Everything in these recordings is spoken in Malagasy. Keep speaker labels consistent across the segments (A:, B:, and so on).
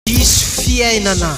A: Diso fiainana.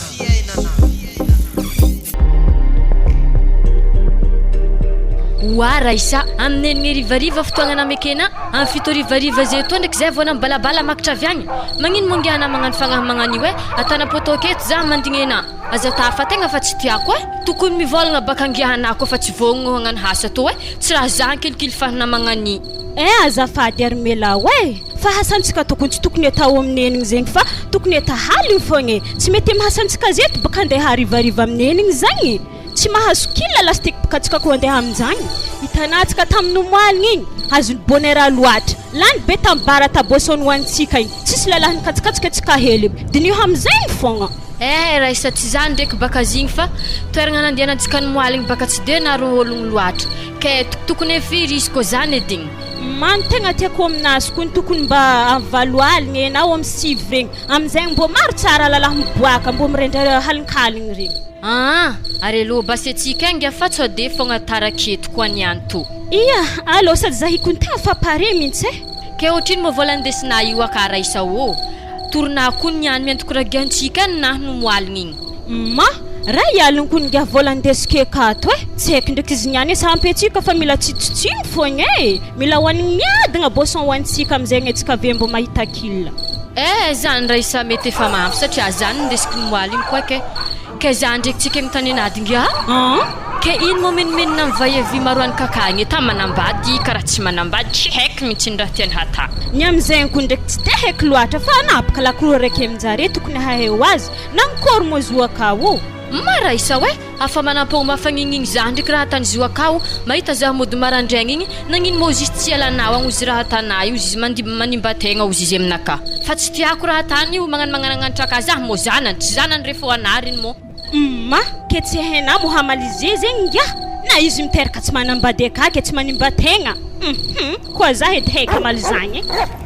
B: Oa Raissa, amin'ny enigny harivariva fotoagna namekena, amin'ny fito harivariva zay etoa ndraiky zay vao namibalabala makitra avy agny. Magnino moa ngiahy anà magnano fagnahy magnano io eh? Atana poteau aketo zah mandigny anà. Aza tafa tegna fa tsy tiako eh! Tokony mivôlagna baka ngiahy anà koa fa tsy vôgnogno hagnano hasa tô eh! Tsy raha zah ankilikily fahana magnan'i.
C: Eh azafady ary Melao eh! Fa hasantsika tokony tsy tokony atao amin'ny enigny zegny fa tokony ata haligny fogna e! Tsy mety am hasantsika zeto baka andeha harivariva amin'ny enigny zagny e! Tsy mahazo kil lastique baka tsika ko andeha aminjagny! Hitanantsika tamin'ny omaligny igny, azon'ny bonheur loatra, lany be tam bar ta boisson nohanintsika igny, tsisy lalahy nikajikajika tsika hely, diniho amizegny fogna!
B: Eh raisa tsy zany ndreky baka zigny fa toeragna nandianantsika nomaligny baka tsy de naro ologno loatra ke tokotokony firy izy ko zany edy igny.
C: Man tegna tiako aminazy koa ny tokony mba am valo aligny e na am sivy regny amizegny mbô maro tsara lalahy miboaka mbô mirendra halinkaligny regny.
B: Aa ary alou basy atsika enga fa tsao de fogna tara aketo koa niany to.
C: Ia alou sady za io kony tegna fa pare mintsy e.
B: Ke otrino moa vola andesinà io aka raisa ô. Torinà koa niany miantoko ragiantsika any nah no moaligny igny.
C: Ma, raha hialigny koa ingahy vola andesiko ekato e! Tsy haiko ndraiky izy niany e sampy antsika fa mila tsitsitsiny fogna e! Mila hoanigny miadagna boisson hoanitsika amizegny antsika ave mbô mahita kil.
B: Eh zany raisa mety efa mahampy satria zany ndesiko ny moaly igny koa ke. Kay za ndreky tsika mitany an'ady ngia
C: An?
B: Kay ino moa menomenona am vaiavy maro any kakagny ta manambady karaha tsy manambady tsy haiko mintsy ny raha tiany hata.
C: Ny amizegny ko ndraiky tsy de haiko loatra fa anapaka lakroa raiky aminjare tokony hahay ho azy nankôry moa zo akao.
B: Maraisa oe! Afa manampôgno mafagnigny igny za ndreky raha atany zo akao mahita za mody marandraigny igny nagnino moa ozy izy tsy ialanao agny ozy raha atanà io ozy izy mandimby manimba tegna ozy izy aminakahy fa tsy tiako raha atany io magnano magnanagnanitra ka za mô zanany tsy zanany re fô anariny mô.
C: Mma, ke tsy hainà mo hamalize zegny ngiah? Na izy miteraka tsy manambady akà ke tsy manimba tegna? Hum, koa za edy haiko hamaly zagny e!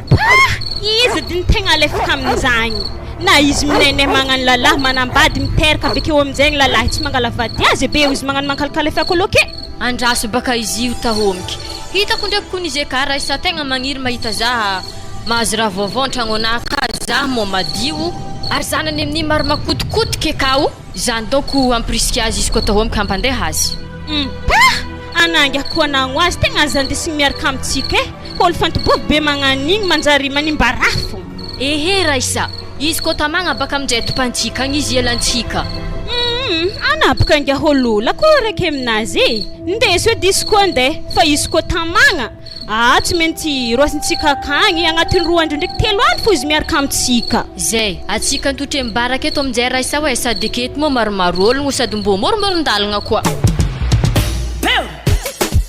C: Pah! Izy edy ny tegna alefaka amin'izagny! Na izy minene magnano lalahy manambady miteraka avekeo aminjegny lalahy tsy mangala vady azy be eo izy magnano mankalkalefako aloha ke!
B: Andraso baka izy io tahomiky. Hitako ndraiky kony izy eka raisa tegna magniry mahita za mahazo raha vaovao antragno anah ka za moa madio ary zanany amin'igny maro makotikotiky eka o zany donc hampirisika azy izy koa tahomiky hampandeha azy.
C: Mpah! Anangy akoho anagno azy tegna aza andesigny miaraka amintsika e! Olo fantobobo be magnano igny manjary manimba raha fô.
B: Ehe Raissa, izy koa tamagna baka aminjay tompantsika agny izy ielantsika.
C: Humm anabaka ingahy olola koa raiky aminazy e! Ndeso edy izy koa ndeha fa izy koa tamagna aa tsy maintsy roasintsika akagny agnatin'ny roa andro ndraiky telo andro fô izy miaraka amintsika.
B: Zay, atsika antotra mibaraka eto aminjay Raissa oe sady aketo moa maromaro ologno sady mbô môromôron-dalagna koa.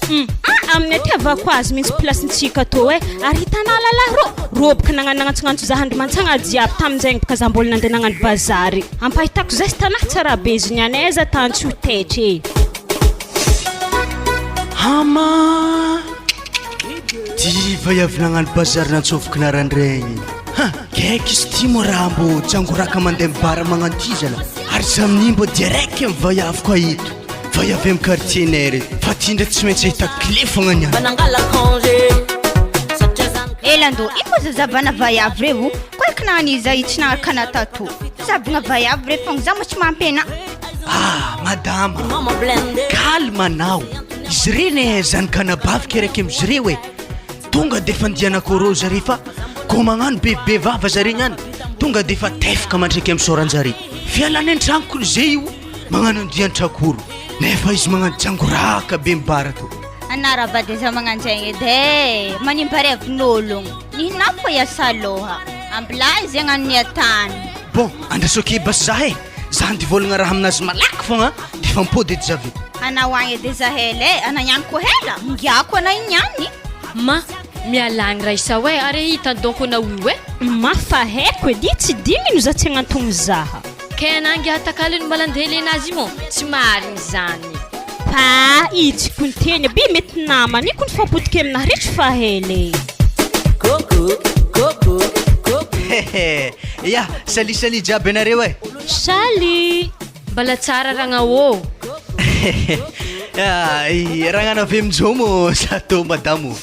C: Hum ah amin'ny atiavako azy mintsy place-ntsika tô eh ary hitanà lalahy rô roboka nagnano nagnantsognantso za handry mantsagna jiaby tamin'izegny bôka za mbôla nandeha nagnano bazary ampahitako zesta anah tsara be izy niany aiza tany tsy ho taitra e.
A: Hama! Ty vaiavy nagnano bazary nantsôviko narandraigny. Ha! Gaigy izy ty moa raha mbô jangoraka mandeha mibara magnano ty zalahy. Ary za amin'igny mbô direct amy vaiavy koa eto. Vay avy am quartier nay re fa ty ndray tsy maintsy ahita clé fogna niany.
D: Elando, ino moa zazavana vaiavy reo? Koa nagnano iza io tsy nagnaraka anah tato. Zavagna vaiavy re fogna, za moa tsy mampy anah.
A: Ah madama, calme anao, izy reny e zanak'anabavy ke raiky amizy reo e, tonga de efa andianako reo zare fa ko magnano be be vava zare niany tonga de efa tefaka mandreky amy sôranjare, fialany an-tragnoko zay io. Magnano andian-trakoro nefa izy magnano jangoraka be mibara to.
D: Anah vady aza magnanjaigny edy e, manimba revin'ologno. Nihinà fô hiasa lôha. Ambilà izy hagnano ny atany.
A: Bon, andraso akia basy za e, za andeha hivôlagna raha aminazy malaky fogna de efa mipody edy za avy eo.
D: Anao agny edy za hela e, anah ihany koa hela, ngiako anah igny ihany.
B: Ma, mialà agny Raissa oe, are hita donc anao io e.
C: Ma fa haiko edy, tsy dignino za tsy agnantogno zaha.
B: Kay anah ngiahy takalony mbola andeha lenazy io moa tsy marigny zany.
C: Pa i tsy konteny aby mety namana io ko nifampodika aminahy retry fa hela e.
A: Hehe ya salut salut jiaby anareo e.
C: Salut.
B: Mbala tsara ragna ô.
A: Hehe ragnana avy aminjao moa sa tô madamo ô.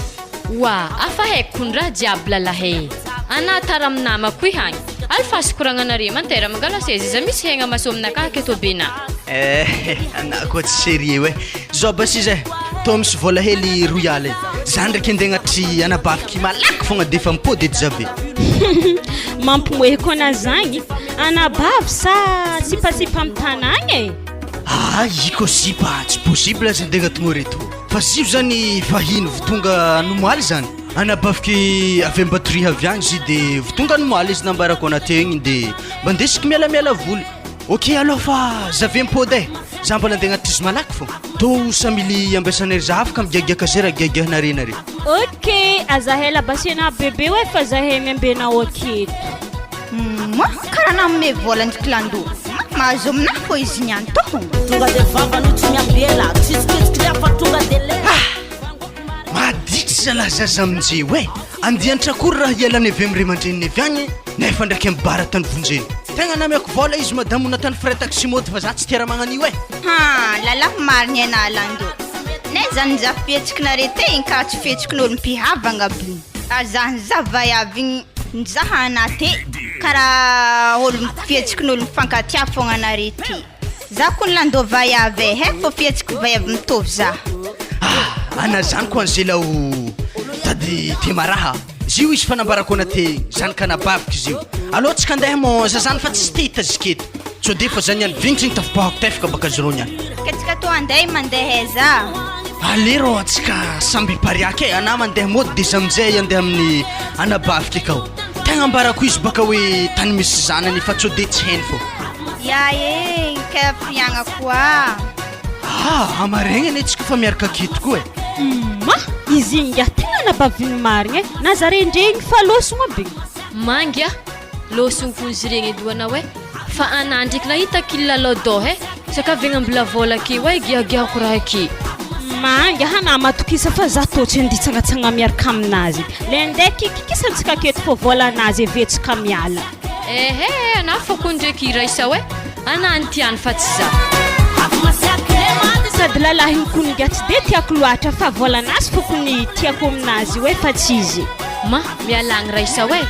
B: Oa afa haiko kony raha jiaby lalahy e. Anah tara amy namako i hagny. Alifasy koragnanare mantera mangala seza iza misy hegna maso aminakahy aketo bena.
A: Eh, anah koa tsy sérieux eh. Zao basy izy eh, tô misy vola hely royal eh. Za ndraiky andeha agnatry anabaviky malaky fogna defa mipody edy za ve.
C: Mampimoehy koa anah zagny, anabavy sa sipasipa amy tanagna e?
A: Ah, i koa sipa, tsy possible aza andeha agnaty reto. Fa zio zany vahiny vo tonga nomaly zany. Anabaviky avy Ambatoriha avy agny izy de vo tonga nomaly izy nambarako anah teo igny de mba ndesiko mialamiala voly. Ok aloha fa za ve mipody e, za mbola andeha agnaty izy malaky fô. Tô samily ambiasanay za afaka migiagiaka zay raha giagiahanare nare.
C: Ok, aza ela basiana bebe oe fa zahay miambenao aketo.
D: Moi, karaha nanome vola ny clando. Mahazo aminahy fô izy niany tohogno.
E: Tonga de vava no tsy miambela, tsisy kitsiky fa tonga de lela.
A: Ah! Maditry zalahy zaza aminjeo e! Andian-trakory raha hialany avy amin'ny ray aman-dreniny avy agny nefa ndraiky amin'ny bara tany vonjeny. Tegna namiako vola izy madamo natany frais taxi moto fa za tsy tia raha magnan'io e!
D: Ha, lalahy marigny anah lando. Naiza ny za fihetsikinare te igny karaha tsy fihetsikin'olo mpihavagna aby igny. Ary za nizaha vaiavy igny nizaha anah te karaha olo fihetsikin'olo mifankatia fogna anare ty. Za kony lando vaiavy e, haiko fô fihetsiky vaiavy mitovy za.
A: Ah, ana zany ko Angela o tady temaraha. Zio izy fanambarako ana te zany kanabaviko izy io. Alô tsika andeha mo za zany fa tsy te hita ziketo. Sao de fa zany ihany vignitra igny tafipahako tefaka baka zirony ihany.
D: Ka tsika tô andeha mandeha aiza?
A: Allez rô antsika samby hipariaka e, ana mandeha mody de za aminjay andeha amin'ny anabaviko akao. Tegna ambarako izy baka hoe tany misy zanany fa sao de tsy hainy fô.
D: Ya e, ka fiagna koa.
A: Ah, hamaregna anie tsika fa miaraka aketo koa e.
C: Ma, izy igny ngiahy tegna anabaviny marigny e, na zare ndregny fa lôsogno aby igny.
B: Mangy ah, lôsogno fon'izy regny edy ho anao e, fa anah ndraiky nahita kilalao dôha e, saka avy agnambila vôla akeo e, giagiahako raha ake.
C: Mangy ah, anah matokisa fa za tô tsy andeha hitsangatsanga miaraka aminazy, le andeha kikikisantsika aketo fô vôlanazy avetsika miala.
B: Ehe, anah fô ko ndraiky iraisa oe, anah ny tiany fa tsy za.
C: Sady lalahiny kony nga tsy de tiako loatra fa vôlanazy fô kony tiako aminazy io e fa tsy izy.
B: Ma, miala agny raisa oe,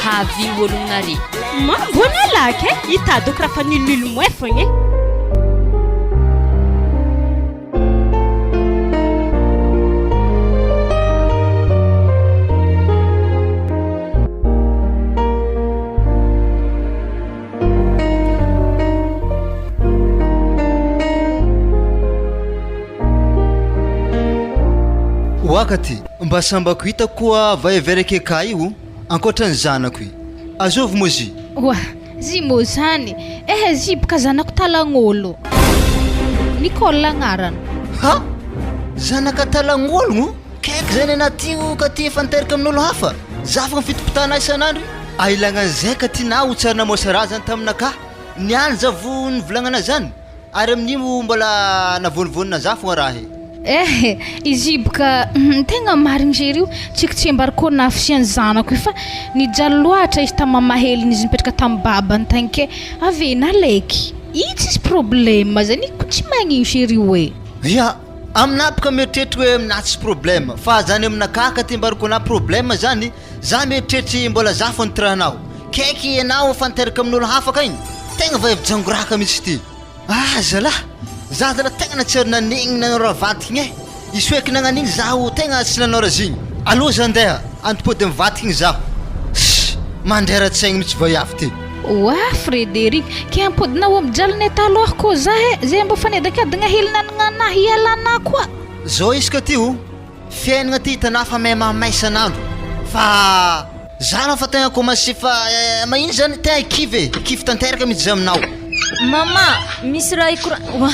B: havigny ôlogno nare.
C: Ma, mbô nalaky e, hitadiko raha fa nilolimoe fogna e.
F: Oakaty, mba sambako hitako koa vaevereke ka io ankoatra ny zanako i. Azovy moa zy?
G: Oa, zy moa zany, ehe zy boka zanako talagn'olo. Nicole agnarany.
F: Ha! Zanaka talagn'ologno? Kaiky zany anah ty o ka ty efa niteraka amin'olo hafa? Za fogna fitopitana isan'andro. Ahilagna an'izay ka ty na ho tsary namoasa raha zany taminakahy. Niany za vo nivolagnana zany. Ary amin'io mbola navonivonina za fogna raha e.
G: Eh, izy io boka tegna marigny zery io, tsaiky tsy ambary koa na fisian'ny zanako io fa nijaly loatra izy tamin'ny mamaheliny izy nipetraka tamin'ny babany tagny ke avy e nalaiky, io tsisy problème zany io ko tsy magnino chérie io e.
F: Ya, aminah boka mieritreritry hoe aminah tsisy problème fa zany aminakahy ka ty ambarako anah problème zany, za mieritreritry mbola za fô niterahanao, kaiky ianao efa niteraka amin'olo hafa kay, tegna vehivavy jangoraka mihitsy ty. Ah zalah! Za zalah tegna tsy ary nanegny nanao raha vadiko igny e! Isoeky nagnano igny zaho tegna tsy nanao raha zigny! Aleo za ndeha antipody amy vadiko igny zaho! Ss! Mandrera-tsaigny mitsy vaiavy ty!
G: Oah Frederic, ke ampodinao amy jalinay taloha koa za e! Zay mbô fanedakadagna hely nanagnanahy hialanah koa!
F: Zao izy ka ty o! Fiainagna ty hitanà fa miha-mahamay isan'andro fa za raha fa tegna commence fa magnino zany tegna kivy e, kivy tanteraka mihitsy za aminao.
H: Maman, misy raha ikora- Oa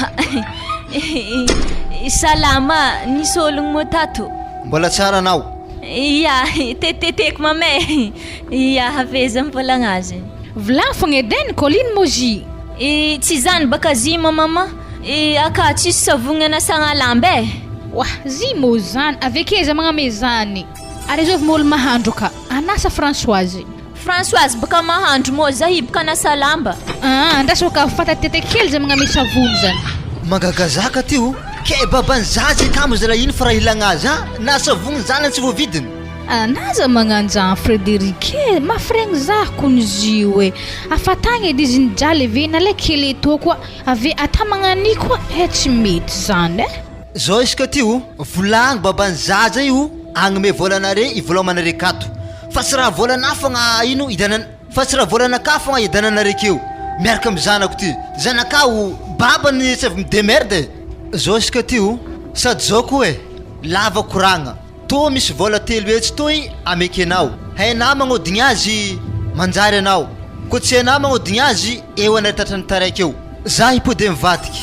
H: Salama, nisy ologno moa tato?
F: Mbola tsara anao.
H: Ya, tetiteteko mama e. Ya, aveza mivolagna azy.
G: Vilagny fogna edy e Nicole, ino moa izy?
H: I, tsy zany baka zima maman. I, aka tsisy savogny anasagna lamba e.
G: Oah, zy moa zany, avy akaiza magname zany? Ary azovy moa olo mahandro ka, anasa Françoise.
H: Françoise baka mahandro moa za hiboka anasa lamba.
G: Aa, andraso ka fatatete kely zay magname savony zany.
F: Magagazaka ty o! Kay baban'ny zaza i kamo zalahy iny fa raha ilagna azy an! Na savogny zanany tsy voavidiny.
G: Anà aza magnano zany Frédéric e, mafy regny zah kony izy io e, afa tagny edy izy nijaly ave nalay kely etoa koa ave ata magnano koa eh tsy mety zany eh.
F: Zao izy ka ty o, volagno baban'ny zaza io agnome vola anare ivolômanare akato fa tsy raha volanà fogna ino idanan fa tsy raha volanakà fogna idananare akeo miaraka amy zanako ty, zanakà o babany tsy avy mi-demerde e! Zao izy ka ty o, sady zao koa e, lava koragna. Toa misy vola 300 toy amekenao. Hainà magnodигna azy manjary anao. Koa tsy hainà magnodигna azy eo anay tratran'ny taraiky eo. Za hipody mivadiky.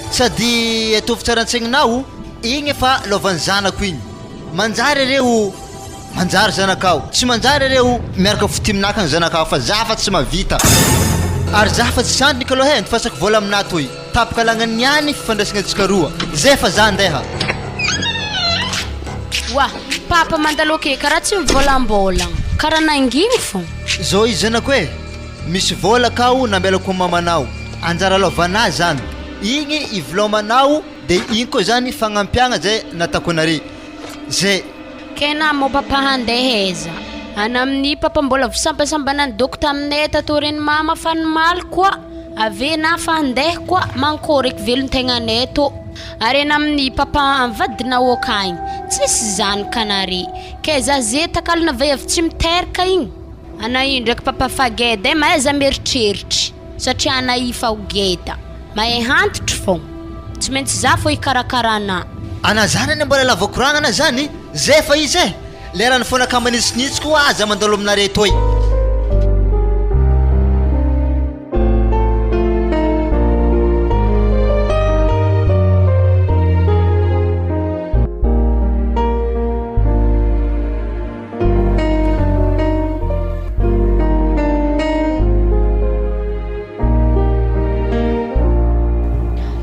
F: Sady ataovy tsara an-tsaigninao igny efa lôvan'ny zanako igny. Manjary are o manjary zanakao. Tsy manjary are o miaraka foty aminaka ny zanakao fa za fa tsy mahavita. Ary za fa tsy sandriny kaloha e, andifasako vola aminà toy. Tapaka lagnany niany fifandraisagna antsika roa. Zay fa za ndeha.
I: Oa, papa mandalo ake karaha tsy mivôlambôlagna, karaha nangigny fô.
F: Zao izy zanako e, misy vôla kao nambelako am mamanao, anjara lôvanà zany, igny ivilômanao de igny koa zany fagnampiagna zay natako anare, zay.
I: Kay na mô papa handeha aiza? Ana amin'ny papa mbola voasambasambana nidoko taminay tato aorian'ny mama fa nimaly koa. Ave na fa handeha koa mankôry eky velon-tegnanay tô. Ary ana amin'ny papa anvadinao akagny tsisy zanaka nare. Kay za ze takalona vaiavy tsy miteraka igny. Ana io ndraiky papa fa geda e mahaiza mieritreritry satria ana io fa ho geda. Mahay hantitry fô. Tsy maintsy za fô hikarakara anà.
F: Ana zany anie mbola lava koragnana zany, zay fa izy e! Lerany foana ka manitsinitsy koa aza mandalo aminareo toy.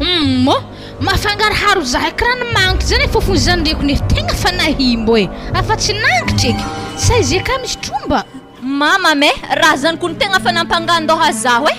G: Humm ô! Mafangaroharo zahay kiraha ny magnitry zany e fofony zany reko nefa tegna fanahimbo e! Afa tsy nangitry eky! Sa izy eka misy tromba?
H: Mama me, raha zany kony tegna fa nampangandoha zaho e!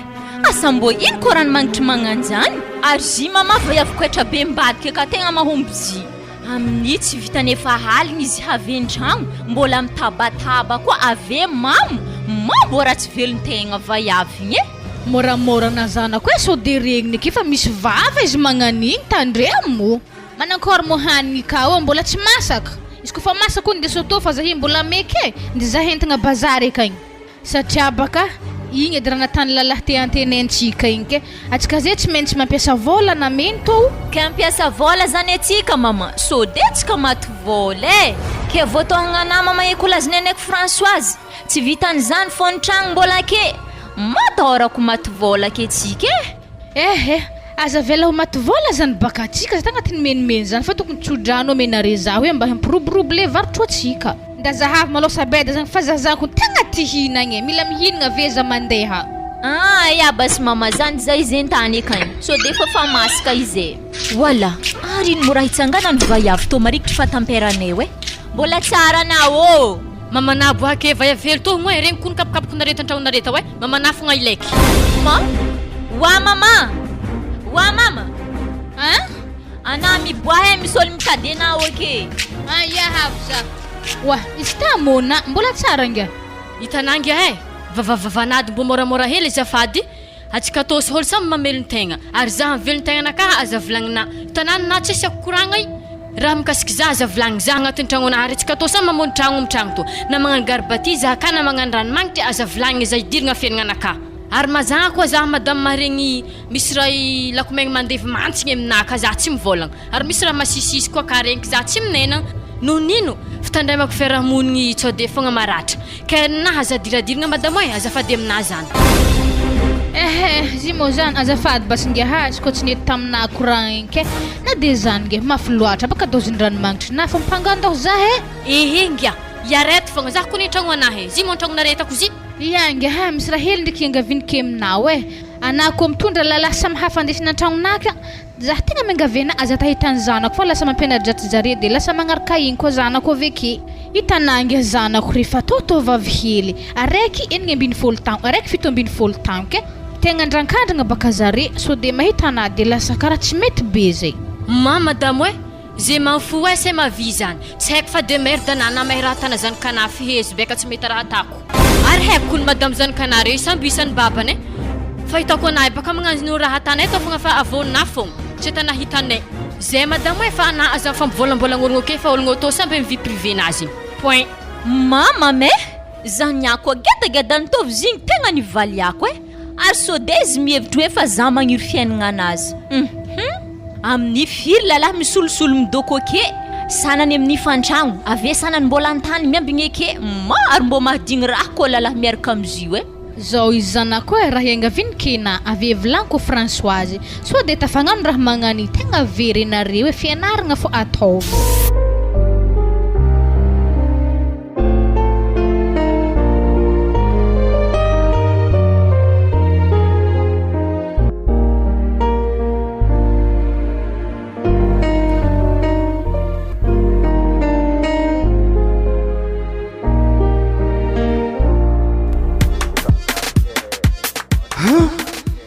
H: Asa mbô ino kô ranomagnitry magnanjany? Ary zy mama vaiavy koetra be mbadika ka tegna mahomby zy. Amin'ny tsy vitany efa aligny izy haven-tragno mbola mitabataba koa ave mamo mamo raha tsy velon-tegna vaiavy igny e!
G: Môramôra na zanako e sao de regniny ake fa misy vava izy magnan'igny tandremo. Manankôry mô hanigny ka ô mbola tsy masaka? Izy koa fa masaka hono ndeso atô fa zahay mbola meky e, nde zahay entigna bazary akagny. Satria baka igny edy raha natany lalahy te antenaintsika igny ke atsika zay tsy maintsy mampiasa vôla na mento o.
H: Ke ampiasa vôla zany atsika maman sode tsika maty vôla e! Ke voataognana anah maman ekolazy neneko Françoise tsy vitan'izany fô ny tragno mbola ake matahorako maty vôla ake tsika e!
G: Eh eh! Aza avela ho maty vôla zany baka atsika za tagnatin'ny menimeny zany fa tokony tso-drano amenare za hoe mba hampiroborobo le varotro atsika. Nda zahavo malô sabeda zany fa za zany ko tegna ty hihinagna e, mila mihinagna ve za mandeha.
H: Ah ya basy mama zany zay zentany ekany sao de efa fa masaka izy e. Voilà! Ary ino mora hitsanganany vaiavy tô marikitry fahatamperanay e! Mbola tsara anao ô!
B: Mamanà boake vaiavy hely tô moa e, regny koa ny kapokapokinareo eto an-tragnonareo tao e! Mamanà fogna ilaiky.
H: Ma? Oa mama! Oa mama!
G: Hein?
H: Anà miboaha e, misy olo mitady anà ok.
G: Ah ia avy za. Oa, izy ta Mona, mbola tsara nga?
B: Hitanà ngia e! Vavavavan'ady mbô môramôra hely azafady, atsika tô sy ôlo samy mamelon-tegna, ary za amy velon-tegnanakahy aza volagnina, hitanà na tsy asiako koragna i raha mikasiky za aza volagny za agnatin'ny tragnonà ary atsika tô samy mamono tragno amy tragno tô, na magnano garbaty za ka na magnano ranomagnitry aza volagniny za idiragna fiaignananakahy, ary mazagna koa za madame maharegny misy raha lakomaigny mandevy mantsigny aminah ka za tsy mivôlagna. Ary misy raha masisisy koa ka regniky za tsy minena noho nino fitandremako fiarahamonigny tsode fogna maratra ka na aza adiradiragna madamo e azafady aminah zany.
G: Ehe zy moa zany azafady basy ngiahy azy koa tsy nety taminah koragna igny ke na de zany nge mafy loatra baka doziny ranomagnitry na fa mpangandoha zah e.
B: Ehe ngia iareto fogna zah kony antragno anah e zy moa antragnonareo hitako zy.
G: Ia ngiahy misy raha hely ndreky iangaviany ke aminao e anah koa mitondra lalahy samy hafa andesina antragnonah ka Zah tegna miangavy anah aza atahita ny zanako fa lasa mampiana-dratsy zare de lasa magnaraka igny koa zanako aveke. Hitanah ngia zanako refa tôtô vavy hely, araiky 16 taogno, araiky 17 taogno ke tegna andrankandragna baka zare, sô de mahita anah de lasa kara tsy mety be zay.
B: Ma madamo e! Je m'en fous eh, c'est ma vie zany. Tsy haiko fa de merde na namay raha tana zanakanahy fihezo beka tsy mety raha atako. Ary haiko kony madame zanakanahy reo samby isan'ny babany eh. Fahitako anahy baka magnano raha atanay atao fogna fa avônà fogna. Tsy atana hitanay. Zay madame eh fa anah aza mifampivolambolagna ologno ake fa ologno tô samby amy vie privée nazy igny. Point.
H: Mama eh! Zaniako gedageda nitovy zigny tegna nivaliako eh! Ary sode izy mihevitry hoe fa za magniry fiaignana anazy hum Amin'ny firy lalahy misolosolo midoko ake Sanany amin'ny fantragno ave sanany mbola antany miambigny eke Ma ary mbô mahadigny raha koa lalahy miaraka amizio eh.
G: Zao izy zanako eh raha iangaviany kena avy evilaniko Françoise sao de tafagnano raha magnani tegna very enareo eh fianaragna fô ataovy.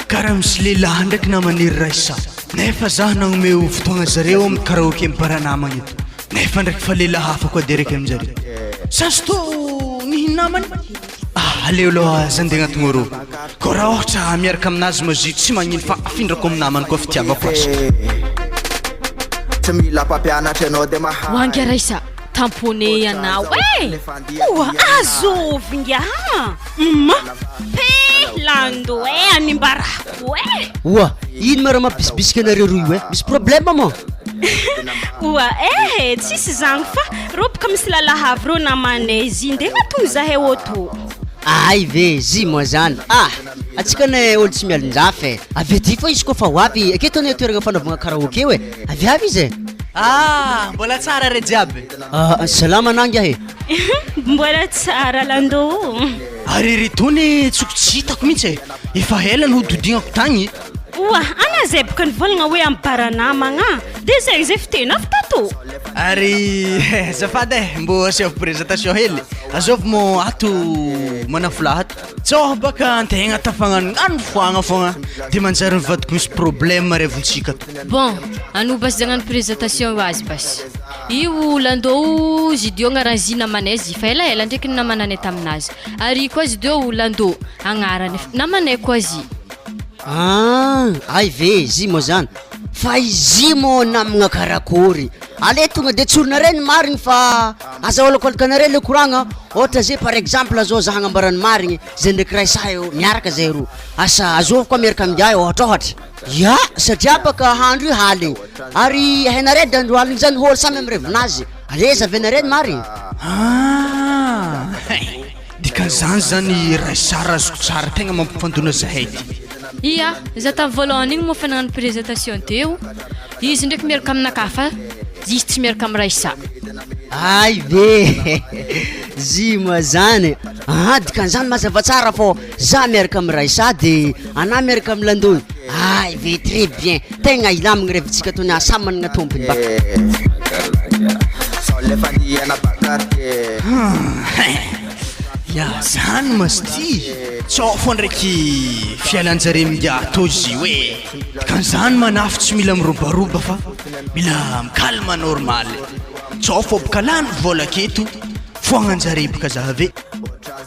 A: Karaha misy lehilahy ndraiky namaniry Raissa nefa za nagnome fotoagna zareo amin'ny karaoke mibaranamagna eto. Nefa ndraiky fa lehilahy hafa koa dereka aminjareo. Sasy tô nihin namany. Ah, aleo aloha za ndeha agnatogno rô. Kô raha ôhatra miaraka aminazy mazoto tsy magnino fa afindrako amin'ny namany koa fitiavako azy.
J: Tsy mila mpampianatra ianao de mahay.
B: Wangy Raissa, tamponné anao eh!
C: Oa azovy ngiahy a! Hum! Pe lando eh animbarako eh!
K: Oa, ino ma raha mampisibisika anareo roa io eh? Misy problème moa?
C: Oa eh, tsisy zagny fa rô boka misy lalahy avy rô namanay izy ndeha mampony zahay auto.
K: Ay ve, zy moa zany ah! Atsika anie olo tsy mialonjafy eh! Avy aty fô izy kôfa ho avy, aketo anie toeragna fanaovagna karaoke io eh! Avy avy izy eh!
A: Ah, mbola tsara re jiaby.
K: Ah, salama anà ngiahy eh!
C: Mbola tsara Lando o!
A: Ary ry tony tsoko tsy hitako mihitsy e! Efa ela no hodidinako tagny.
C: Oa, ana zay boka nivolagna hoe amy bara namagna de zegny zay fiteny avy tato.
A: Ary azafady e, mbô asiavo présentation hely, azôvy mô ato manafolahy ato? Tsôha baka antegna tafagnanognano foagna foagna de manjary mivadika misy problème revontsika ato.
B: Bon, anao basy zagnano présentation io azy basy. Io Lando o Zidio agnaran'izy namanay zy fa elaela ndraiky ninamananay taminazy. Ary io koa Zidio o Lando agnarany namanay koa zy.
K: Ah, hay ve izy moa zany? Fa izy moa namagna karakory? Ale tonga de tsorinareo ny marigny fa aza aolakolakanareo le koragna, ohatra zay par exemple zao za agnambara ny marigny, zay ndraiky ray sahy miaraka zay roa, asa azovy koa miaraka amingiahy ohatrôhatra? Ya, satria baka handro io haligny, ary hainareo de andro aligny zany ôlo samy amy revinazy, ale zavenareo ny marigny.
A: Ah, hein. Dikan'izany zany Raissa azoko tsara tegna mampifandona zahay ty.
B: Ia, za tamin'ny voalohany igny moa fa nagnano présentation teo, izy ndraiky miaraka aminakahy fa izy tsy miaraka amin'i Raissa.
K: Hay ve! Zy moa zany, aha dikan'izany mazava tsara fô za miaraka amin'i Raissa de anah miaraka amin'i Landoy, hay ve très bien, tegna hilamigny revintsika tô niany samy managna tompony ba.
A: Ya zany masty Tsao fô ndraiky fialanjare mingahy tô izy io e Dikan'izany manafo tsy mila mirobaroba fa mila mi-calme normal Tsao fô boka lany vola aketo foagnanjare boka za ave.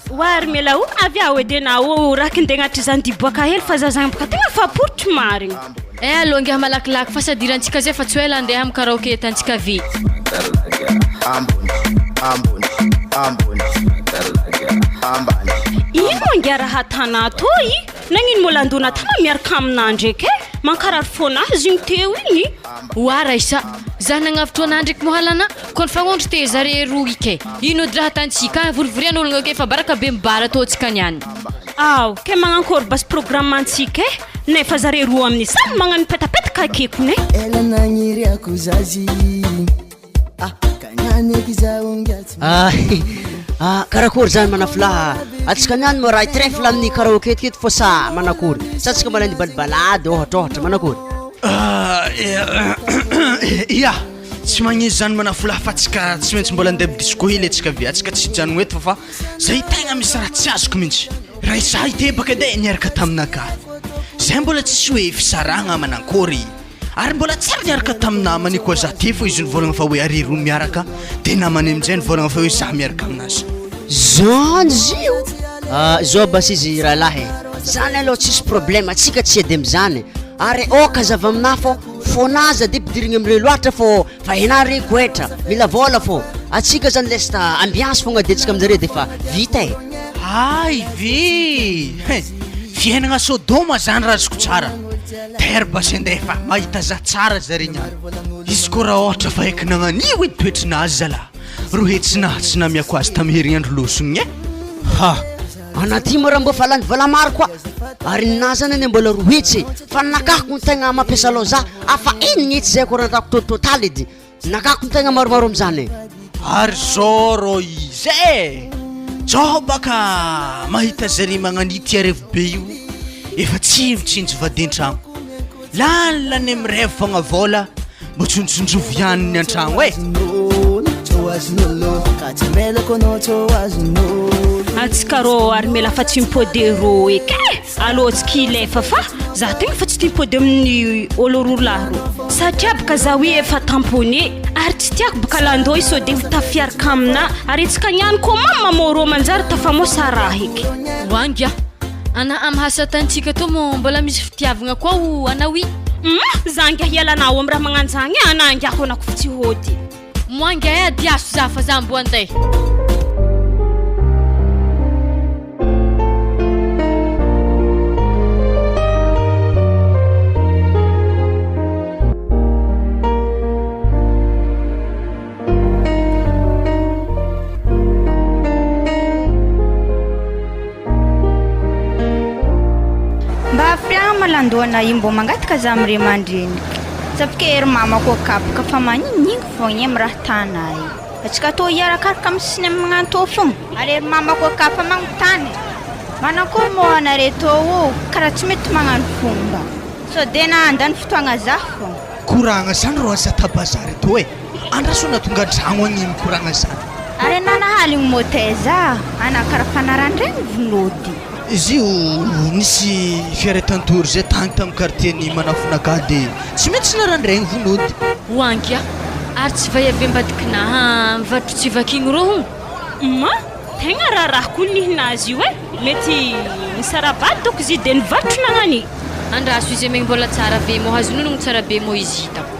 C: Oa ry Mela o, avy aho edy enao raha kindeha agnatry zany diboaka hely fa za zany boka tegna fa porotry marigny.
B: Eh alô ngiahy malakilaky fa sadirantsika zay fa tsy ho ela andeha am karaoke etantsika ve.
C: Ino angiahy raha atanà tô i? Nagnino mbola andona tana miaraka aminà ndraiky e? Mankarary fôna azy igny teo igny.
B: Oa Raissa, za nagnavotro anah ndraiky mohalana ko nifagnondro te zare roa ike. Ino edy raha atantsika, vorivorian'ologno ake fa baraka be mibara tô tsika niany.
C: Ao, ke magnankôry basy programme antsika e? Nefa zare roa amin'ny samy magnano petapetaka akekony e.
L: Ela nagniriako zazy ah ka nianeky zaho ngiahy tsy
K: Ah, ah, karakory zany manafilaha atsika niany moa raha trèfle amin'ny karaoke eto fô sa manakory sa tsika mbola nibalibalady ôhatrôhatra manakory
A: Ah, ia tsy magnino zany manafilaha fa tsika tsy maintsy mbola andeha midisco hely atsika avy atsika tsy hijanogno eto fa fa Zay tegna misy raha tsy azoko mintsy. Raha izaho hitebaka edy e niaraka taminakahy. Zay mbola tsisy hoe fisarahagna manankory. Ary mbola tsy ary niaraka tamin'ny namany koa za ty fô izy nivôlagna fa hoe ary roa miaraka de namany aminjay nivôlagna fa hoe za miaraka aminazy.
K: Zany izy io? Ah, zao basy izy rahalahy e, zany aloha tsisy problème, atsika tsy ady amizany, ary aoka hazava aminah fô fônah aza de ampidirigny amire loatra fô fa enah re goetra, mila vôla fô, atsika zany lesta ambiance fogna adiantsika aminjare defa vita e.
A: Hay ve! Hein! Fiainagna Sodoma zany raha azoko tsara. Terre basy andefa mahita za tsara zare niany. Izy koa raha ôhatra fa eky nagnan'io edy toetrinazy zalah, ro hetsinahy tsy namiako azy tamy herignandro lôsogny e!
K: Ha! Anà ty moa raha mbô fa lany vola maro koa, ary ninahy zany anie mbola roa hetsy e, fa nakahako ny tegna mampiasa lôza, afa enigny hetsy zay koa raha ataoko to- totaly edy. Nakako ny tegna maromaro amizany e.
A: Ary zao rô izy e! Zao baka mahita zare magnan'ity arevo be io efa tsy mitsinjo vadin-tragno. Lany lany mirevy fogna vôla mbô tsontsonjovy ihany ny an-tragno e!
C: Antsika rô ary mela fa tsy mipode rô eky e! Alô tsy kilefa fa za tegna fa tsy tia mipody amin'ny olo roa lahy rô satria boka za hoe efa tamponné ary tsy tiako boka landô sao de ho tafiaraka aminà ary antsika niany koa mama mô rô manjary tafamosa raha eky.
B: Wangy a! Ana am hasatantsika tô mô mbola misy fitiavagna koa o ana oui.
C: Humm za ngiahy hialanao am raha magnanjagny e ana ngiahy anako fa tsy hody.
B: Moi ngiahy adiaso za fa za mbo andeha.
D: Mba hafiriagna ma landoana io mbô mangataka za am ray aman-dreniko Safiky ery mamako akapoka fa maninonino fogna e am raha tanà io Antsika tô hiarakaraka am siny magnantô fogna Ary ery mamako akafa magnontany Manakôry mô anare tô ô karaha tsy mety magnano fomba Sao de na handany fotoagna za fogna.
A: Koragna zany rô aza ta bazary tô e! Andraso na tonga antragno agny mikoragna zany.
D: Ary anah nahaligny mô taiza anah kara fanaran-dregny vinody.
A: Izy io nisy fiaretan-tory zay tagny tam quartier ny Manafonakà de tsy maintsy naran-dregny vonody.
B: Hoangy a! Ary tsy vay avy ambadikinahy mivarotro tsy vakigny rô hono?
C: Ma, tegna raharaha koa nihinazy io e! Mety nisara-bady dôko izy de nivarotro nagnany.
B: Andraso izy amegny mbola tsara ve mô azo nonogno tsara be mô izy hitako.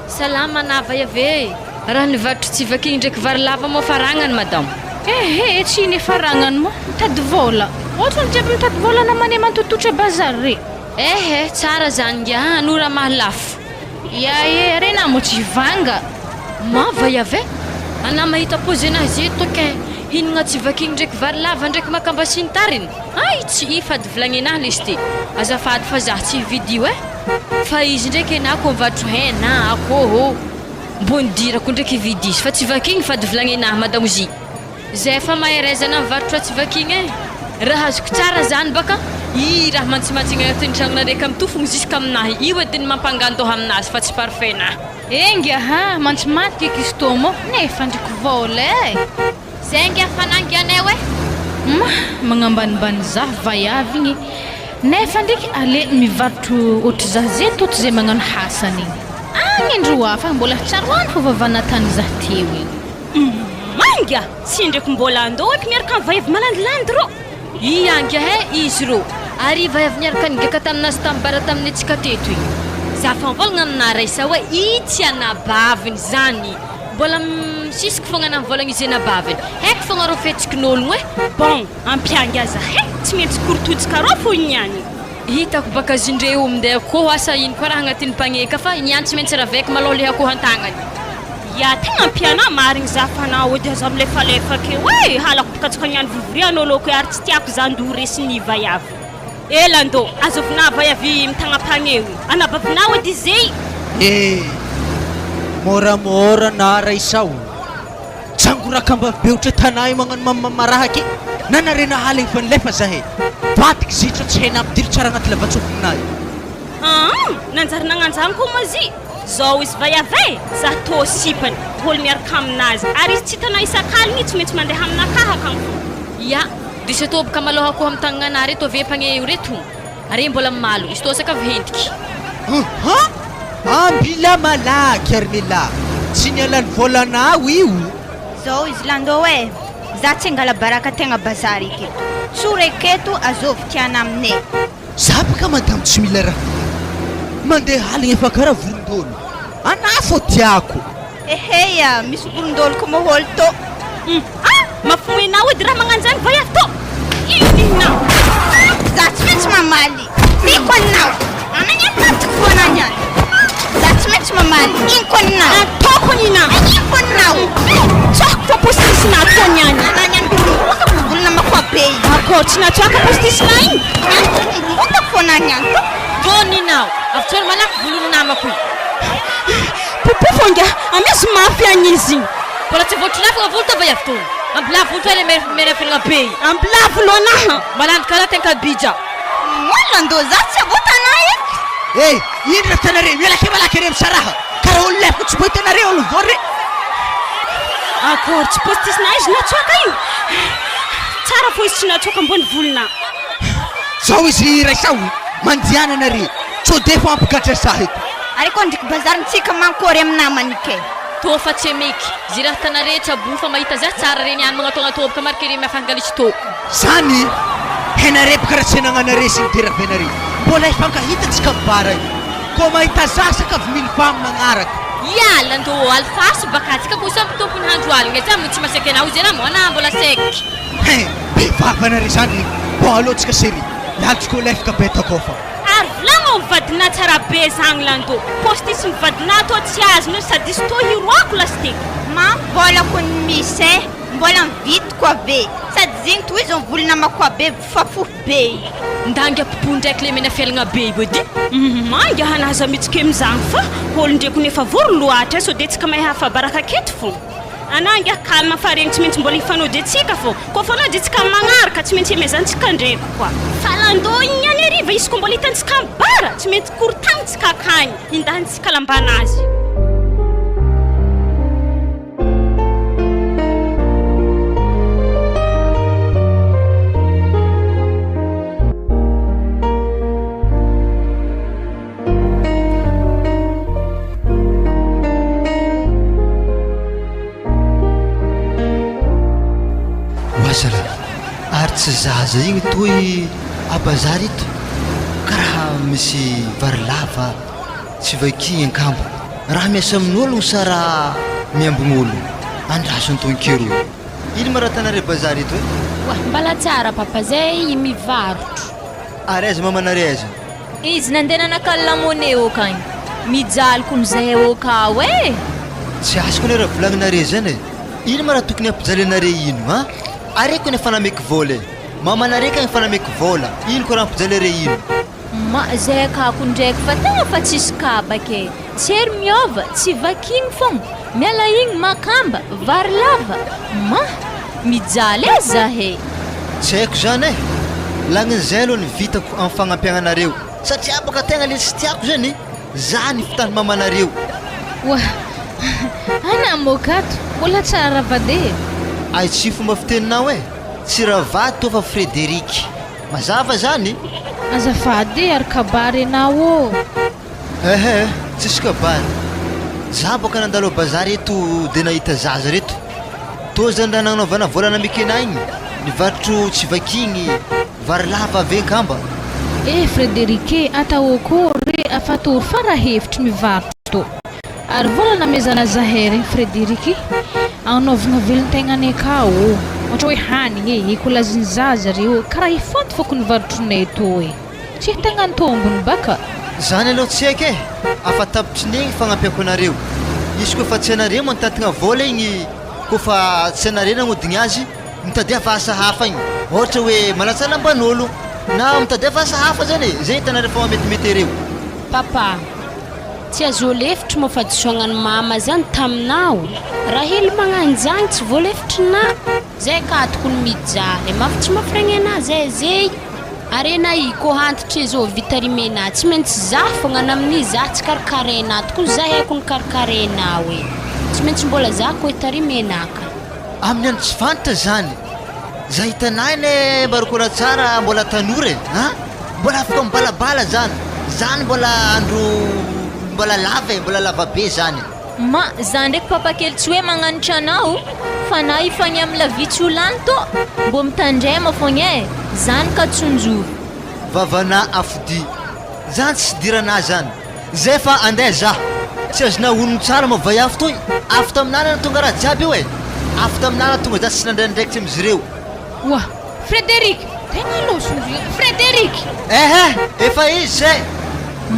B: Salama nava Yaveh e! Raha ny varotra tsy vakigny ndraiky vary lava moa faragnany madame.
G: Ehe tsy iny faragnany moa mitady vôla otrany jiaby mitady vôla namane mantototra bazary re.
B: Ehe tsara zany ngiah no raha mahalafo.
G: Ya e are na moa tsy vanga.
B: Mava Yaveh! Anah mahita pôzy anah ze eto ken hinagna tsy vakigny ndraiky vary lava ndraiky makamba sy ny tariny hay tsy i fady vilagninah lesy ty azafady fa zah tsy hividy io eh! Fa izy ndraiky enah ko mivarotro hena, akoho, mbo nidirako ndraiky hividy izy fa tsy vakigny fady vilagninah madamozy. Zay fa mahereza anah mivarotro tsy vakigny eh! Raha azoko tsara zany baka i raha mantsimantsigny agnatin'ny tragnonareka mitofogny jusk'aminahy io edy ny mampangandoha aminazy fa tsy parfait nah.
G: Enga ha, mantsy maty eky izy tô mô, nefa ndriky vôla e!
B: Zay ngia fanangy anay oe!
G: Ma, magnambanimbany zah vaiavy igny, nefa ndriky ale mivarotro ohatry zah ze toto ze magnano hasany igny. Agny ndro hafa mbola tsaroany fô vava natany zah teo igny.
C: Manga! Tsy ndriky mbola andô eky miaraka am vaiavy malandilandy rô!
B: Ia ngia he izy rô! Ary vaiavy niaraka nigaka taminazy tam bara tamin'ny antsika teto igny. Za fa mivôlagna aminà Raissa hoe itsy anabaviny zany! Mbola misisiky fogna anà mivôlagna izy anabaviny. Haiko fogna rô fihetsikin'ôlogno e!
C: Bon, ampiangy aza he! Tsy maintsy korototsika rô fo niany.
B: Hitako baka zindreo mindeha akoho asa ino koa raha agnatin'ny panier ka fa niany tsy maintsy raveko malôha le akoho an-tagnany.
C: Ya tegna ampianà marigny za fa na ody aza milefalefa akeo e! Halako baka tsika niany vovorian'ôlo akeo ary tsy tiako za ndo resin'ny vaiavy. Ela ndô, azovina vaiavy mitagna panier io. Anabavinao edy izey.
A: Eh! Môramôra na Raissa o! Tsangorakambavy be otra tanà io magnano mamimamaraha ke! Nanarena haligny fa nilefa zahay! Vadiky zitra tsy hay nampidiry tsara agnaty lavatsofigninah io.
C: Aa! Nanjary nagnanjagny koa moa zy! Zao izy vaiavy e! Za tô sipany, olo miaraka aminazy, ary izy tsy hitanao isak'aligny tsy maintsy mandeha aminakahy akagny fô.
B: Ya! Diso toboka malôha koa amy tagnana reto ave mpagne io reto. Are mbola mimalo, izy tô saka avy hentiky.
A: Aha! Ambila malaky Armela, tsy nialan'ny vôlanao io.
D: Zao izy Lando e! Za tsy angala baraka tegna bazary eketo. Tsory eketo azovy tiana aminay.
A: Za baka madamo tsy mila raha mila. Mandeha aligna efa kara vorondolo. Anah fô tiako.
D: Eheia, misy vorondolo ko môhôly tô.
C: Hum ah! Mampimoenao edy raha magnanjany vaiavy tô! Ino nihinao?
D: Za tsy maintsy mamaly! Tiako anao! Anao niany matiko fô anah niany! Za tsy maintsy mamaly! Ino ninao?
C: Ataoko ninao!
D: Ino ninao?
C: Tsoahiko fa postisinà tô niany!
D: Anah niany mbola mbola namako be io!
C: Akôry tsy natsoaka postisinà igny?
D: Niany mbola fô anah niany tô!
B: Tô ninao! Avy tsôry malaky volon'ny namako io!
C: Popo fô ngiah! Amezo mafy agny izy igny!
B: Mbola tsy voatolafagna volo tô vaiavy tô! Ambilà volo tô le mena felagna be io!
C: Ambilà volo anaha!
B: Malandy karaha tenkabija!
D: Mola ndô za tsy avotana eto.
A: Eh! Ino raha tianareo? Miala kely malaky are misaraha! Karaha olo lefoko tsy mbo hitanareo olo vory re!
C: Akory tsy postisina izy natsoaka io! Tsara fô izy tsy natsoaka ambony volona.
A: Zao izy raisao mandiana nare sao de efa mampigadra za eto.
D: Ary koa ndriky bazarintsika mankory am namany ke.
B: Tô fa tsy meky. Ze raha tanare tsabo fa mahita za tsara reny ihany magnatôgnatôboka marika re miafangalisy tô.
A: Zany henare karaha tsy anagnanare sy ny deravenare. Mbola hifankahita tsika mibara io. Koa mahita za saka avy mily fam magnaraka.
B: Iala ndô alifaso baka tsika ko samby tompony handro aligna za mo tsy maseky anao izy anao mo anah mbola seky.
A: Hein! Be vava nare zany e! Bon aleo tsika chérie, lalitsiko lefaka be ataoko ao fa.
C: Ary volagno am vadinà tsara be zagny lando, postisy ny vadinà tô tsy azony io sady izy tô hiroako lasite.
D: Mambola ko ny misy eh! Mbola mividiko ave! Sady zegny tohizo ny volo namako abe fa fohy be io.
B: Ndangy apopo ndraiky le mena felagna be io edy.
C: Manga hanaza mitsike mizagny fa olo ndreky nefa vory loatra sao de tsika mahay afabaraka aketo fô. Anah angaha calme fa regny tsy maintsy mbola hifanody antsika fô, koa fanody antsika am magnaraka tsy maintsy hemezantsika ndraiky koa. Fa landô igny ihany hariva izy koa mbola hitantsika am bara tsy maintsy korotanintsika akagny hindahintsika lambanazy.
F: Oazala, ary tsy zaza igny toy a bazary ito? Karaha misy vary lava tsy vaky angamba. Raha miasa amin'ologno sa raha miambign'ologno? Andraso antonkero. Ino ma raha tanare bazary eto e?
I: Oa, mbala tsara papa zay mivarotro.
F: Ary aiza mamanare aiza?
H: Izy nandeha nanakalo lamone okagny. Mijaly kony zahay okao e!
F: Tsy azoko anie raha volagninare zany e! Ino ma raha tokony hampijaly anare ino an? Are kony efa nameko vola e! Mamanare kany efa nameko vola, ino ko raha hampijaly are ino?
H: Ma, zahay akako ndraiky fa tegna fa tsisy kabaka e! Tsy hery miôva, tsy vakigny fogna, miala igny makamba, vary lava, ma! Mijaly e zahay.
F: Tsy haiko zany e! Lagnin'izay aloha ny vitako amin'ny fagnampiagna anareo satria baka tegna le tsy tiako zany za ny fitany mamanareo.
G: Oa! Ana mokato, mbola tsara vade e!
F: Ay tsy fomba fiteninao e! Tsy Ravato toa fa Frederic. Mazava zany?
G: Azafady e, ary kabary enao ô!
F: Ehe, tsisy kabary. Za boka nandalo a bazary eto de nahita zaza reto. Tô zany raha nagnaovana vola namekena igny, nivarotro tsy vakigny, vary lava ave ngamba.
G: Eh Frederic e, ataoko re afatory fa raha hevitry mivarotro tô. Ary vola namezana zahay regny Frederic agnaovagna velon-tegnanay akao ô. Ohatra hoe hanigny e, ekolazin'ny zaza re ô, karaha hifonty fôko ny varotronay tô e. Tsy hitagna ny tombony baka.
F: Zany aloha tsy haiko e! Afa tapitry ny egny fagnampiako anareo. Izy koa fa tsy anareo mantatgna vôla igny koa fa tsy anareo nagnodigny azy, mitadiava asa hafa igny. Ôhatra hoe manatsa lamban'ôlo na mitadiava asa hafa zany e! Zay hitanareo fa mahametimety areo.
I: Papa, tsy azo lefitry moa fahadisoagnan'i mama zany taminao? Rahely magnanjagny tsy voalefitrinà. Zay ka tokony mijaly mafy tsy mafy regny anah zay zey ary enah i ko antitry zao vita rimena tsy maintsy zah fogna na amin'ny zah tsy karakaraina tokony zah haiko ny karakaraina oe tsy maintsy mbola zah ko itarimena ka.
F: Amin'ny andro tsy fantatra zany. Za hitanay anie Barikona tsara mbola tanora e! An! Mbola afaka mibalabala zany. Zany mbola andro. Mbola lava e, mbola lava be zany.
H: Ma, za ndraiky papa kely tsy hoe magnanitra anao fa na ifagny am la vie tsy ho lany tô, mbô mitandrema fogna e, zany ka tsonjovy.
F: Vavanà afodia. Zany tsy idiranà zany. Zay fa andeha za. Tsy azonà onony tsara moa vaiavy toy. Avy taminà no tonga raha jiaby io e. Avy taminà no tonga za tsy nandray andraikitra amin'izy ireo.
G: Oa! Frédéric! Tegna loso ndry Frédéric!
F: Ehe! Efa izy zay!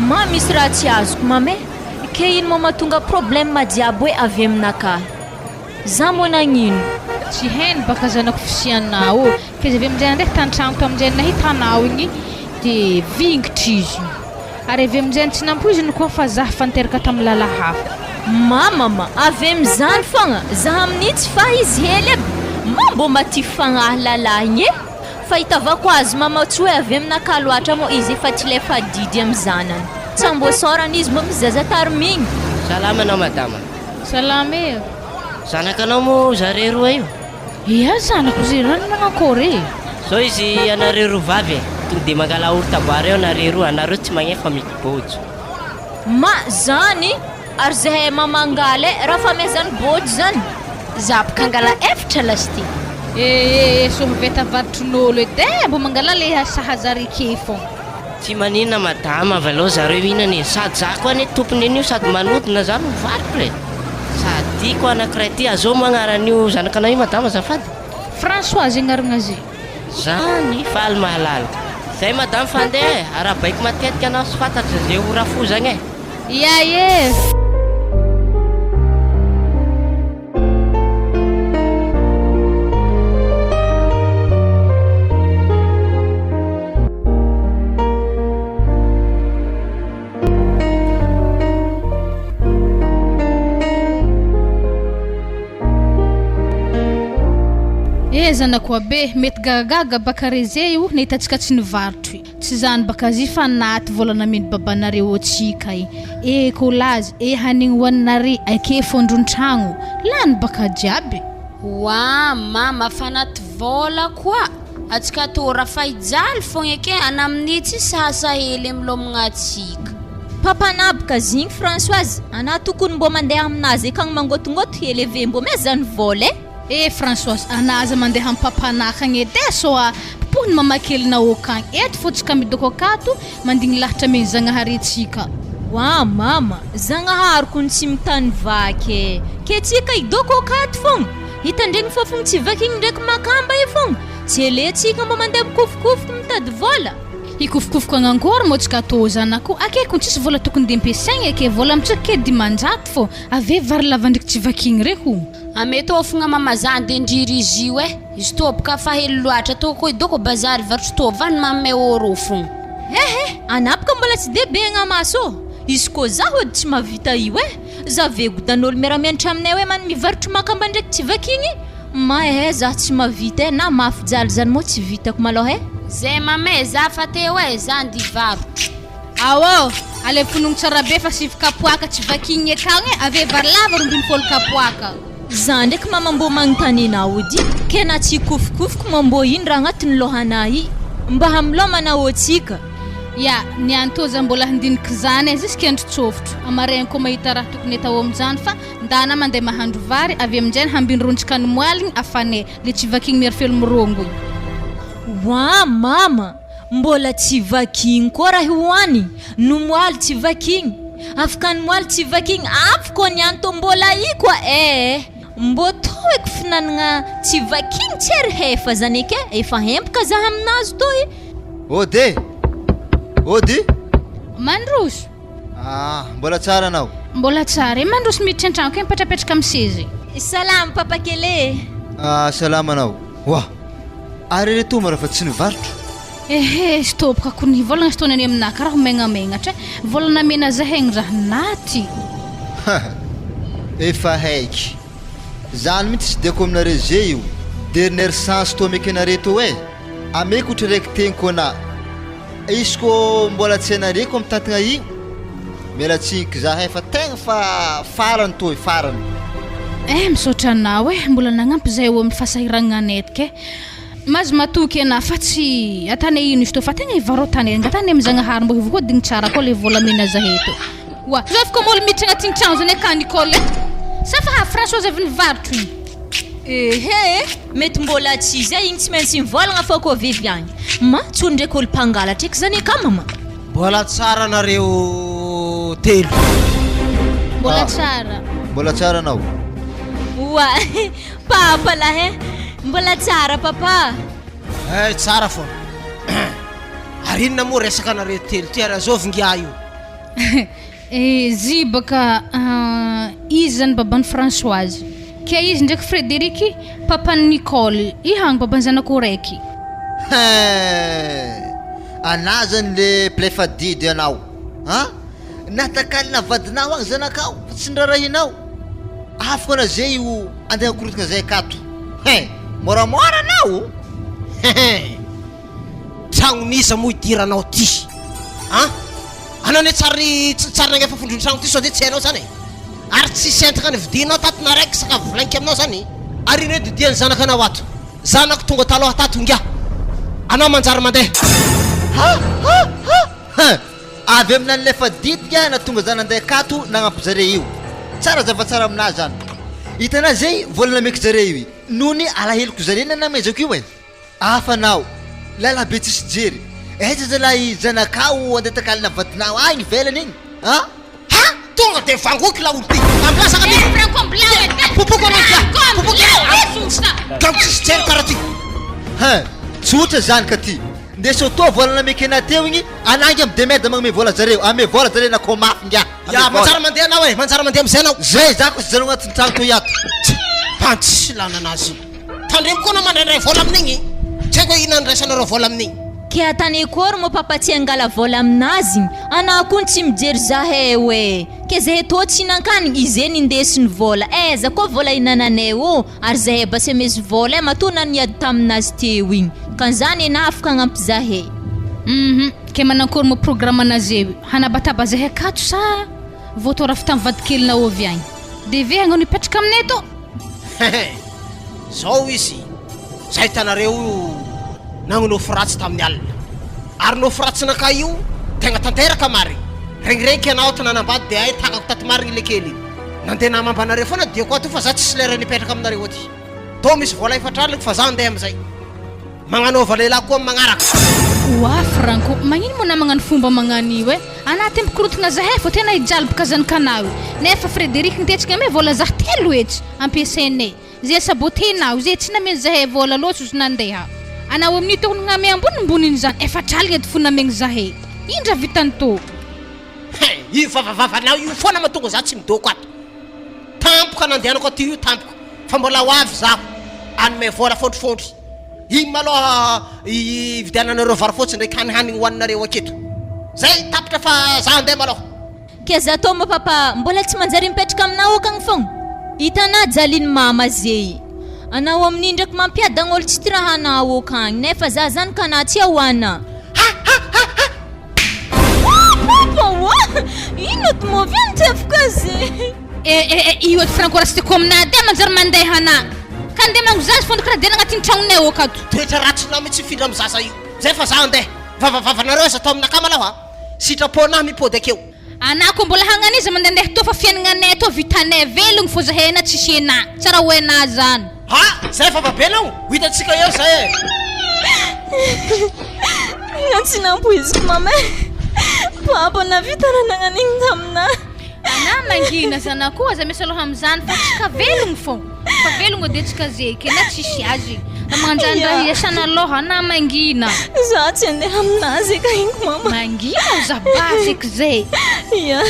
H: Ma misy raha tsy azoko mama e! Ke ino moa mahatonga problème jiaby hoe avy aminakahy? Za moa nagnino?
G: Tsy hainy baka zanako fisianao ô! Fa izy avy aminjay nandeha tantragno taminjay nahita anao igny de vingitra izy. Ary avy aminjay tsy nampoiziny koa fa zah fa niteraka tamin'ny lala hafa.
H: Mama ma avy amizany fogna zah amin'io tsy fa izy hely aby ma mbô matify fagnahy lalahy igny e! Fahitavako azy mama tsy hoe avy aminakahy loatra moa izy efa tsy lefa adidy amy zanany tsa mbô sôrana izy mbô misy zaza tarimigny.
M: Salama anao madama.
G: Salama e.
M: Zanakanao moa zare roa io?
G: Ia zanako zay rano manankory e.
M: Zao izy anareo roa vavy e, tonga de mangala yaourt boire eo nareo roa, anareo tsy magnefa mibojo.
H: Ma zany ary zahay mamangaly e, raha famehezany bojo zany.
I: Za bka angala efitra lasty.
G: Eh eh sohiveta avarotrin'olo edy eh, mbo mangala le sahaza rike fogna.
M: Tsy maninona madama avy aleo zareo hihinana e, sady za koa anie tompony an'io sady manodina za no mivarotra e, sady tiako anakiray ty, azao moa agnaran'io zanakanao io madama azafady?
G: Françoise agnarana ze.
M: Zany, faly mahalala. Zay madame fa andeha e, arahabaiko matetika anao sy fantatra ze ho rafozagna e.
G: Ia e! Eh zanako abe, mety gagagaga baka reze io nahita antsika tsy nivarotro. Tsy zany baka zy fa naty vola nameno babanareo antsika e. Eh kolazy, eh hanigny hoaninare ake fondron-tragno. Lany baka jiaby.
I: Oa mama fa naty vola koa atsika tô raha fa hijaly fogna eke ana aminy tsisy asa hely amilomagna atsika.
H: Papanabaka zigny Françoise, anà tokony mbô mandeha aminazy akagny mangôtongôto hely ave mbô maiza ny vôla e.
G: Eh Françoise, anà aza mandeha am papanaka agny edy e soa popohiny mamakelinao akagny eto fô tsika midoko akato mandigny lahatra amegny Zagnahary tsika.
H: Wa mama, Zagnahary kony tsy mitany vaky e! Ke tsika hidoko akato fogna? Hitandregny fofogny tsy vakigny ndraiky makamba io fogna? Tsy ele tsika mba mandeha mikofokofoky mitady vôla?
G: Hikofokofoka agnankory moa tsika tô zanako, ake kony tsisy vôla tokony de ampiasaigny ake, vôla amitsika ke 500 fô, ave vary lava ndriky tsy vakigny re ho.
I: Ame tô fogna mama za nde ndriry izy io eh, izy tô boka fa hely loatra tô ko idoko bazary varotro tô vany manome euro fogna.
H: Eh eh, anah boka mbola tsy de be agnamaso ô, izy koa zaho edy tsy mahavita io eh, za ve godan'olo miara-mianatra aminay hoe man mivarotro makamba ndraiky tsy vakigny, ma eh zah tsy mahavita eh, na mafy jaly zany moa tsy vitako malôha eh.
I: Zay mama eh, za fa teo eh, za nde hivarotro.
G: Ao, alaivo fonogno tsara be fa sivy kapoaka tsy vakigny akagny e, ave vary lava 12 kapoaka.
H: Za ndraiky mama mbô magnontany anao ody ke na tsy hikofokofoko moa mbô ino raha agnatin'ny lôhanà i mba hamilômana ôtsika.
G: Ya, niany tô za mbola handiniky zany e, jusque andro tsôfotro, amaraigny koa mahita raha tokony atao aminjany fa ndana mandeha mahandro vary avy aminjay hambin-drontsika ny moaligny afanay le tsy vakigny miaro felo mirongo igny.
H: Oa mama! Mbola tsy vakigny koa raha hoany no moaly tsy vakigny afaka ny moaly tsy vakigny afo koa ny any tô mbola i koa eh mbô toeko finanagna tsy vakigny tsy ery hefa zany eky eh efa hempaka za aminazy tô i.
F: Ody e! Ody!
G: Mandroso!
F: Ah, mbola tsara anao?
G: Mbola tsara e, mandroso miditra an-trano kay mipetrapetraka amin'ny seza e.
H: Salama papa kely e!
F: Ah, salama anao. Oa! Ary ireto moa raha fa tsy nivarotra?
G: Ehe, stop ka kony volagna sy taona any aminah karaha ho megnamegnatra e, volana mena zahay gny raha naty.
F: Haha, efa haiky. Zany mihitsy tsy diako aminareo ze io dernière chance to ameko anareo to e! Ameko ohatry raiky teniko ana izy ko mbola tsy anareo ko mitantagna io miala tsiny k'zahay fa tegna fa farany toy farany.
G: Eh misaotra anao eh mbola nagnampy zahay eo amin'ny fasahiragnanay eto ke mazo matoky anah fa tsy atane ino izy tô fa tegna ivarotane angatane amy Zagnahary mbô hivokodigny tsara koa le volamena zahay tô. Oa, zao fa olo miditra agnatin'ny tragno zany aka Nicole e. Sa fa ha Françoise avy nivarotro igny.
H: Ehe, mety mbola tsy izay igny tsy maintsy mivolagna fô kô vevy agny. Ma, tsy olo ndraiky olo mpangalatra eky zany aka mama.
N: Mbola tsara nareo telo.
G: Mbola tsara.
F: Mbola tsara anao.
H: Oa, papa lahy e. Mbola tsara papa.
N: Eh, tsara fô. Ary inona moa resaka nareo telo ty ary azovy ngiahy io?
G: Eh, zy baka izy zany baban'i Françoise. Ke izy ndraiky Frédéric papan'i Nicole. I hagny baban'ny zanako raiky.
F: Hein! Anah zany le mpilefa didy anao an! Natakalina vadinao agny zanakao fa tsy nirarahinao. Afaka ana zay io andeha hankorontana zay akato. Hein! Moramora anao!
N: Hein! Tragnon'iza moa idiranao ty? An! Anao anie tsary tsary nagnefa fondrony tragno ty sao de tsy hainao zany e! Ary tsisy entagna nividianao tato na raiky sakafo volainiky aminao zany? Ary ino hoe didian'ny zanakanao ato? Zanako tonga taloha tato ingahy! Anao manjary mandeha!
F: Ha ha ha ha! Avy amina nilefa didy ingahy nahatonga za nandeha akato nagnampy zare io. Tsara zava-tsara aminahy zany. Hitanà zay vola nameko zare io i. Noho ny alaheloko zare nanamezako io e. Hafa anao, lalabe tsisy jery. Aiza zalahy zanakao andeha takalina vadinao agny ivelany igny a?
N: Ha! Tonga de vangoiko la olo ty. Ambilasa ka ty. Popoko anao ty. Popoko anao. Gamo tsisy jery karaha ty.
F: Hein, tsotra zany ka ty. Ndeso tô vola nameko anah teo igny, anah ngia midemerde magnome vola zareo, ame vola zare na kô mafy ngia.
N: Ya, manjary mandeha anao e, manjary mandeha amizay anao.
F: Zay, za ko tsy janogna agnatin'ny tragno toy ato.
N: Pantsy lananazy. Tandremo koa anao mandraindray vola amin'igny. Tsy haiko hoe inona andraisanareo vola amin'igny.
H: Ke atany akory moa papa tsy angala vola aminazy igny anah kony tsy mijery zahay oe ke zahay tô tsy nankanigny ize nindesiny vola aiza koa vola inananay ô ary zahay basy amezy vola e matoa na niady taminazy teo igny ka zany enah afaka agnampy zahay.
G: Uhum, ke manankory moa programme anazeo hanabataba zahay akato sa vao tô rafy tam vadikelinao avy agny de ve agnao nipetraka aminay tô?
N: Hehe, zao izy, za hitanareo io nagnonofy ratsy tamin'ny alina. Ary nofy ratsinakahy io tegna tanteraka marigny. Regniregniky anao ato nanambady de hay tagnako tato marigny le kely igny. Nandeha namamba anareo foana diako ato io fa za tsisy lera nipetraka aminareo aty. Tô misy vola efatr'aligny fa za andeha amizay. Magnanaova lehilahy koa amin'ny magnaraka.
G: Oa Franco, magnino moa namagna ny fomba magnano io eh? Anah ty mikorontagna zahay fô tena hijaly boka zanakanao io. Nefa Frederic nitetriky ame vola zah telo hetsy ampiasainay. Ze sabotenao ze tsy nameny zahay vola loatra ozy nandeha. Anao amin'io tokony hagname ambonimboniny zany efatr'aligna edy fo namegny zahay. Ino raha vitany tô?
N: Hein, io vavavavanao io foana mahatonga za tsy midoko ato. Tampoka nandehanako aty io tampoka fa mbola ho avy zaho hanome vola fondrifondry. Iny maloha hividiananareo vary fotsy ndraiky hanihanigny hohaninareo aketo. Zay tapitra fa za handeha maloha.
H: Ke za tô moa papa mbola tsy manjary mipetraka aminao akagny fogna? Hitanà jalin'i mama zey. Anao amin'io ndraiky mampiadagna olo tsy tia raha anao akagny nefa za zany ka anà tsy ahoana. Papa oa! Ino ty moa avy nitsefoka azy?
G: Eh eh eh io edy Franco raha tsy tiako aminah de manjary mandeha anah ka ndeha mangozazy fô karaha de agnatin'ny tragnonay ao akato.
N: Toetra ratsinao mihitsy mifindra amin'ny zaza io. Zay fa za andeha. Vavavavanareo aza atao aminakahy malao a. Sitraponah mipody akeo.
G: Anah ko mbola hagnano iza mandehandeha tô fa fiaignanay tô vitanay velogno fô zahay na tsisy enah tsara ho enah zany.
N: Ha! Zay vava be nao! Ho hitantsika eo zay e!
H: Tegna tsy nampoiziko mama e! Papa nahavita raha nagnano igny taminah.
G: Anah mangina zanako aza miasa loha amizany fa tsika velogno fô fa velogno de tsika zeky na tsisy azy fa magnanjany raha hiasana loha anah mangina.
H: Za tsy andeha aminazy eka igny mama.
G: Mangina aho za basy eky zay.
H: Ya.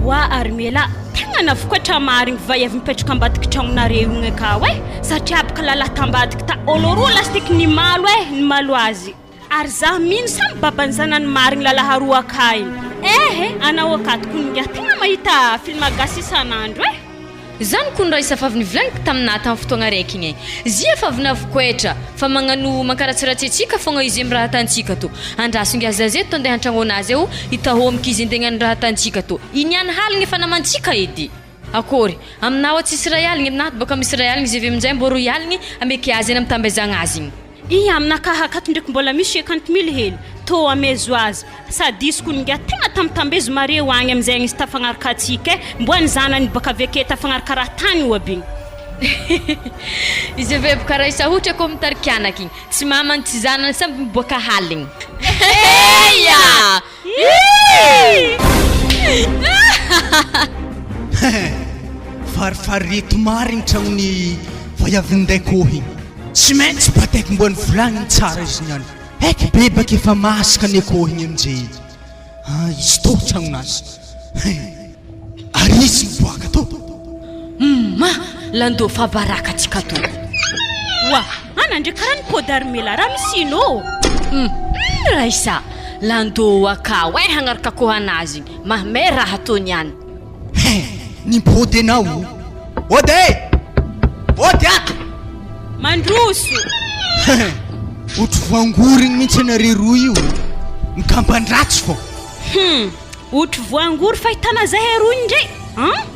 C: Oa ary Mela, tegna navokatra marigny vaiavy mipetraka ambadiky tragnonareo igny akao e, satria baka lalahy tambadiky ta olo roa lasiteky nimalo e, nimalo azy. Ary za mino samy baban'ny zanany marigny lalahy aroa aka igny. Ehe, anao akato kony ngiahy tegna mahita film gasy isan'andro e.
B: Zany kony raha isa fa avy nivolagniko taminah tam fotoagna araiky igny e. Zia fa avy navokoetra fa magnano mankaratsiratsy antsika fogna izy am raha atantsika tô. Andraso ingahy zaza eto andeha antragnonah zay o hitahômiky izy andeha hagnano raha atantsika tô. I niany haligny efa namantsika edy. Akôry. Aminah ao tsisy ray aligny, aminah bôka misy ray aligny izy avy aminjay mbô roy aligny ameky azy any amitambezagna azy igny.
C: Ia aminakahy akato ndraiky mbola misy cinquante mille hely tô amezo azy sady izy kony ngiahy tegna tambitambezo mare ho agny amizay izy tafagnaraka atsika e mboa ny zanany baka avy ake tafagnaraka raha tany ho aby igny.
B: Izy avy eo karaha isahotra kô mitarika anaka igny, tsy mamany tsy zanany samby miboaka haligny. Heya!
A: Farifarito marigny tragnon'ny vaiavin'nday kôhy igny. Tsy maintsy bataiko mbô nivolagniny tsara izy niany. Heky bebaka efa masaka ny akôho igny aminjay. Ah, izy tô tragnonazy. Hein. Ary izy miboaka tô.
B: Humm landô fa baraka tsika tô.
C: Oa, ana ndry karaha ny pot d'armela raha misy ino ô.
B: Humm Raissa, landô akao eh hagnaraka akôho anazy igny, mahmeh raha tô niany.
A: Hein! Nimpody enao o! Ody e! Ody ato!
C: Mandroso!
A: Hein! Ohatry voangorigny mintsy anareo roa io e! Mikamban-dratsy fô!
C: Hum! Ohatry voangory fahitana zahay roa igny ndray an!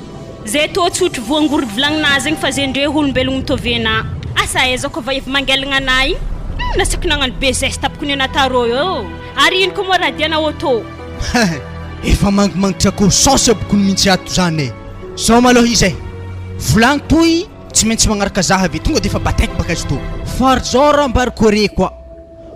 C: Zay tô tsy ohatry voangory volagnina zegny fa zay ndray olombelogno mitovy anah! Asa aiza koa va efa mangelagna anah igny? Hum! Nasaiko nagnano be geste aby kony anah tarô eo! Ary ino koa moa raha diana auto?
A: Hein! Efa mangimangitrako saosy aby kony mintsy ato zany e! Zao malôha izy e! Volagno toy tsy maintsy magnaraka zah avy tonga defa bataiko baka izy tô. Fa ry zao raha mba ry kore koa